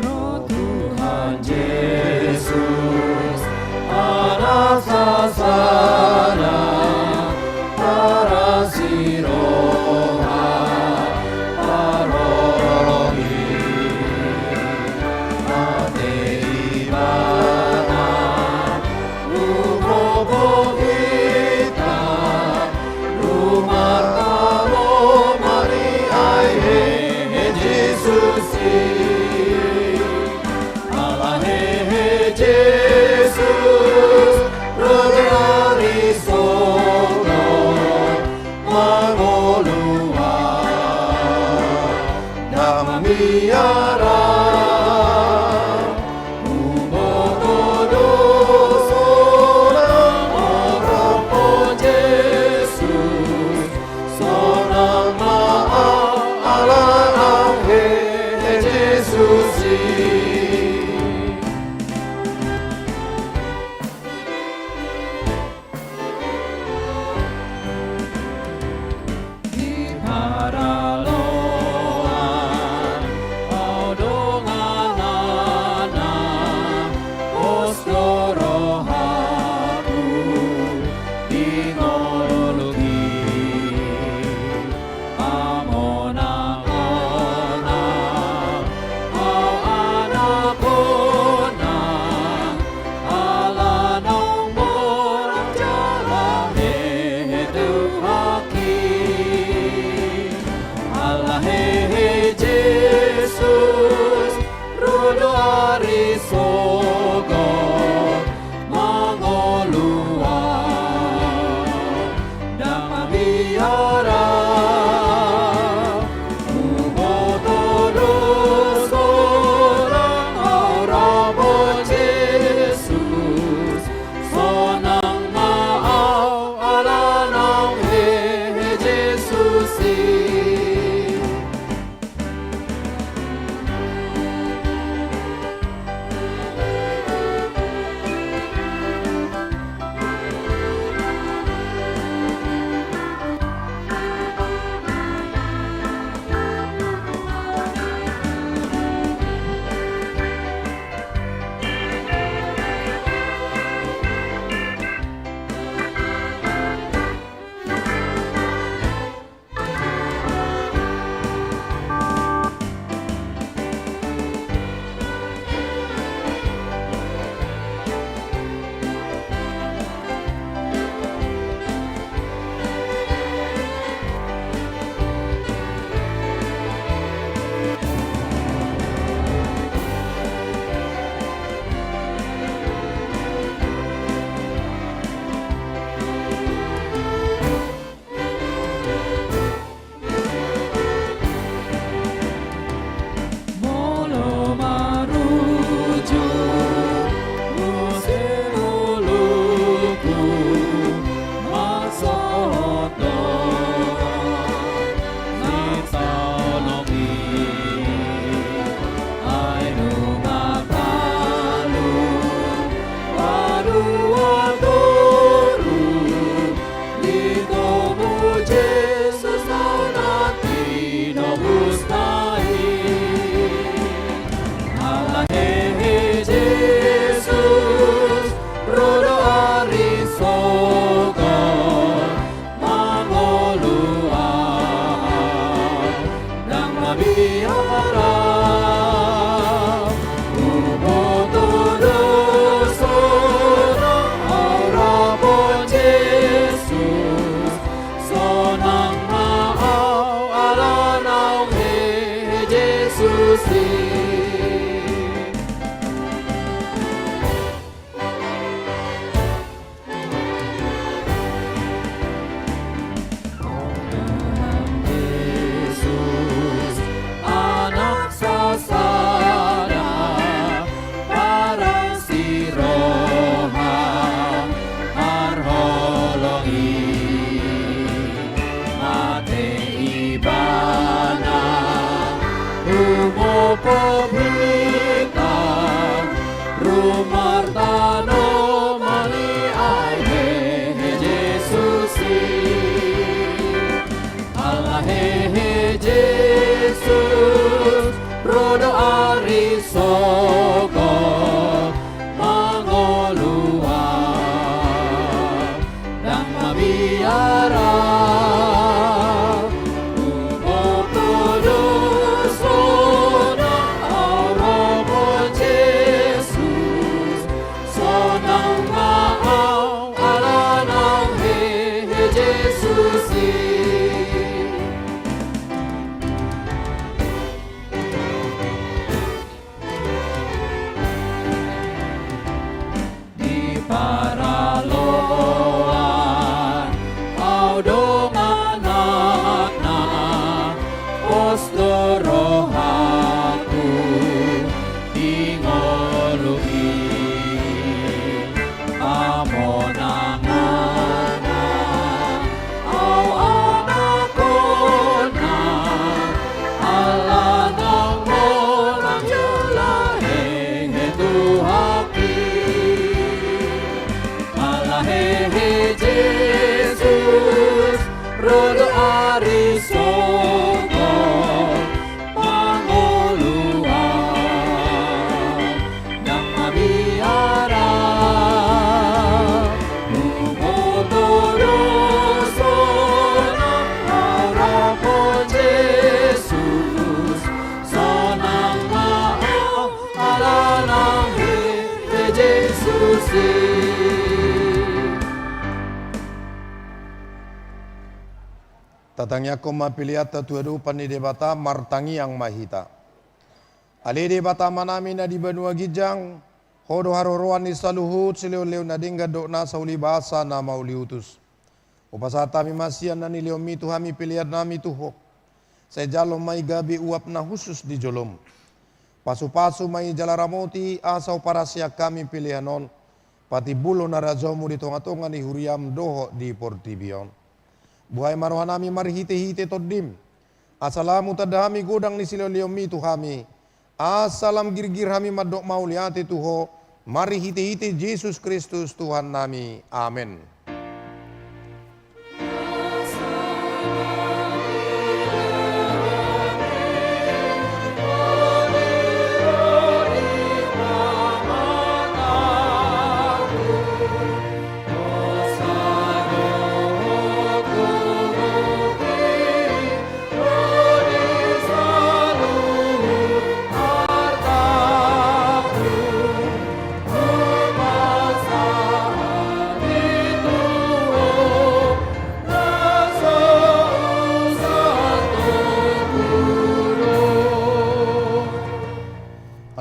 Ro Tuhan Jesus, Anak sasada, tarasi roha, parorot i, ate Ibana, lumobi hita, lumartamo ma di ai hehe Jesus i. Ala hehe Jesus, ro do ari sogot mangolu ahu, ndang mamiara. Huboto do sonang ho ro Jesus, sonang ma ahu ala naung hehe Jesus i. Di paraloan ahu donganan, pos do rohaku di ngolungki. Amona, amona, ahu anakna, ala naung monang jala hehe Tuhanki. Ala hehe Jesus, ro do ari sogot mangolu ahu, ndang mamiara. Huboto do sonang ho ro Jesus, sonang ma ahu ala naung hehe Jesus i. Amo na ngana, au anakkonna, ala nang monang jala hehe tu hami. Ala hehe Jesus, ro do ari songon pangoluan, ndang mabiar. Huboto do sonang harapan Jesus, sonang ma au ala nang hehe Jesus i. Tatangiangkon ma peleanta tu adopan ni Debata, martangiang ma hita. Ale Debata Amanami na di banua ginjang, Ho do haroroan ni saluhut silehonlehon na denggan dohot nasa ulibasa na mauliutus. Hupasahat hami ma sian na nilehonMi tu hami peleannami tu Ho. Sai jalo ma i gabe uap na hushus di joloM. Pasupasu ma i jala ramoti asa huparhaseang hami pelean on patimbulhon harajaonMu di tongatonga ni huriaM dohot di portibi on. Buhai ma rohanami marhitehite TondiM, asa lam hutanda hami godang ni silehonlehonMi tu hami, asa lam girgir hami mandok mauliate tu Ho, marhitehite Jesus Kristus Tuhannami. Amen.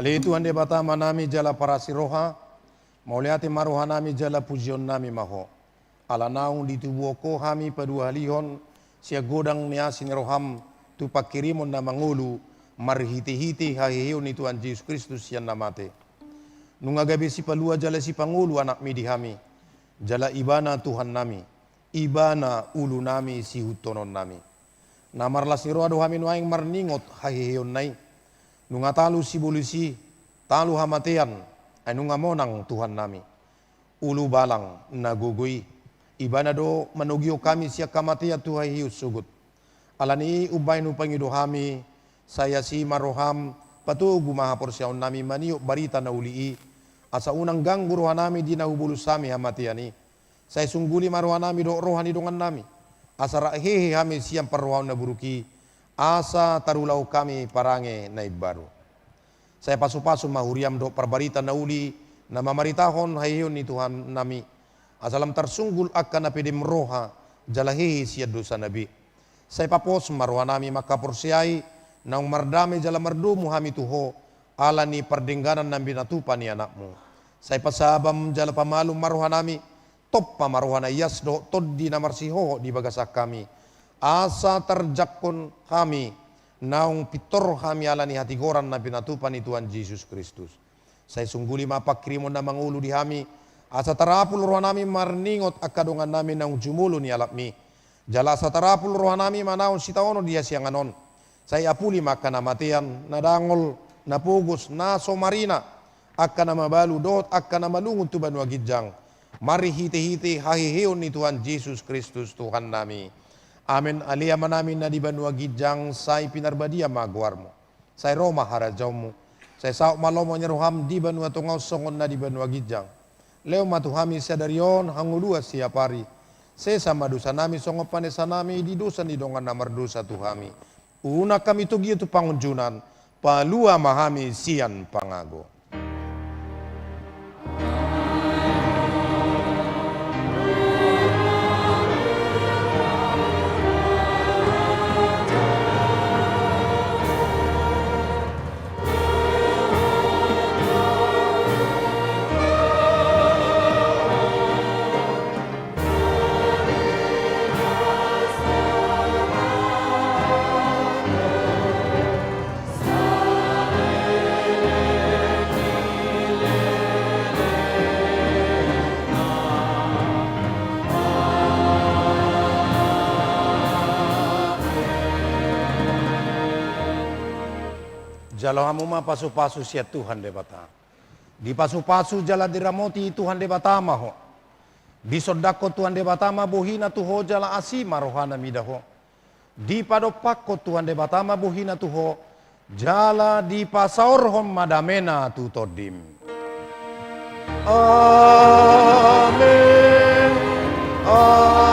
Ale Tuhan Debata Amanami jala parasi roha, mauliate ma rohanami jala pujionnami ma Ho. Ala naung ditubuhon Ho hami paduahalihon sian godang ni asi ni rohaM tu panghirimon na mangolu marhitehite haheheon ni Tuhan Jesus Kristus sian na mate. Nunga gabe sipalua jala sipangolu AnakMi di hami, jala Ibana Tuhannami, Ibana ulunami siihutonnami. Na marlas ni roha do hami nuaeng marningot haheheonna i. Nunga talu sibolis i, talu hamatean, ai nunga monang Tuhannami. Ulubalang na gogo i, Ibana do manogihon hami sian hamatean tu haheheon sogot. Ala ni i umbahen hupangido hami, sai asi ma rohaM, patogu ma haporseaonnami manihot barita na uli i, asa unang ganggu rohanami di na hubolus hami hamatean i. Sai sungguli ma rohanami dohot roha ni dongannami, asa rap hehe hami sian parrohaon na buruk i, asa tarulahon hami parange na imbaru. Sai pasupasu ma huriaM dohot parbarita na uli na mamaritahon haheheon ni Tuhannami, asa lam tarsunggul angka na pedem roha jala hehe sian dosa na be. Sai papos ma rohanami mangkaporseai, naung mardame jala mardomu hami tu Ho, ala ni pardengganan na pinatupa ni AnakMu. Sai pasabaM jala pamalum ma rohanami, tompa ma roha na ias dohot tondi na marsihohot di bagasan hami, asa tarjangkon hami, naung pintor hami ala ni hatigoran na pinatupa ni Tuhan Jesus Kristus. Sai sungguli ma panghirimon na mangolu di hami, asa tarapul rohanami marningot angka dongannami naung jumolo nialapMi. Jala asa tarapul rohanami manaon sitaonon di hasiangan on. Sai apuli ma angka na matean, na dangol, na pogos, na so marina, angka na mabalu dohot angka na malungun tu banua ginjang, marhitehite haheheon ni Tuhan Jesus Kristus Tuhannami. Amen. Ale Amanami na di banua ginjang, sai pinarbadia ma goarMu. Sai ro ma harajaonMu. Sai saut ma lomo ni rohaM di banua tonga on songon na di banua ginjang. Lehon ma tu hami sadari on hangoluan siapari. Sesa ma dosanami songon panesanami di dosa ni dongan na mardosa tu hami. Unang hami togihon tu pangunjunan, palua ma hami sian pangago. Jalo hamu ma pasu-pasu sian Tuhan Debata. Dipasupasu jala diramoti Tuhan Debata ma ho. Disondangkon Tuhan Debata ma bohina tu ho jala asi ma rohana mida ho. Dipadompakkon Tuhan Debata ma bohina tu ho, jala dipasaorhon ma damena tu tondim. Amen. Amen.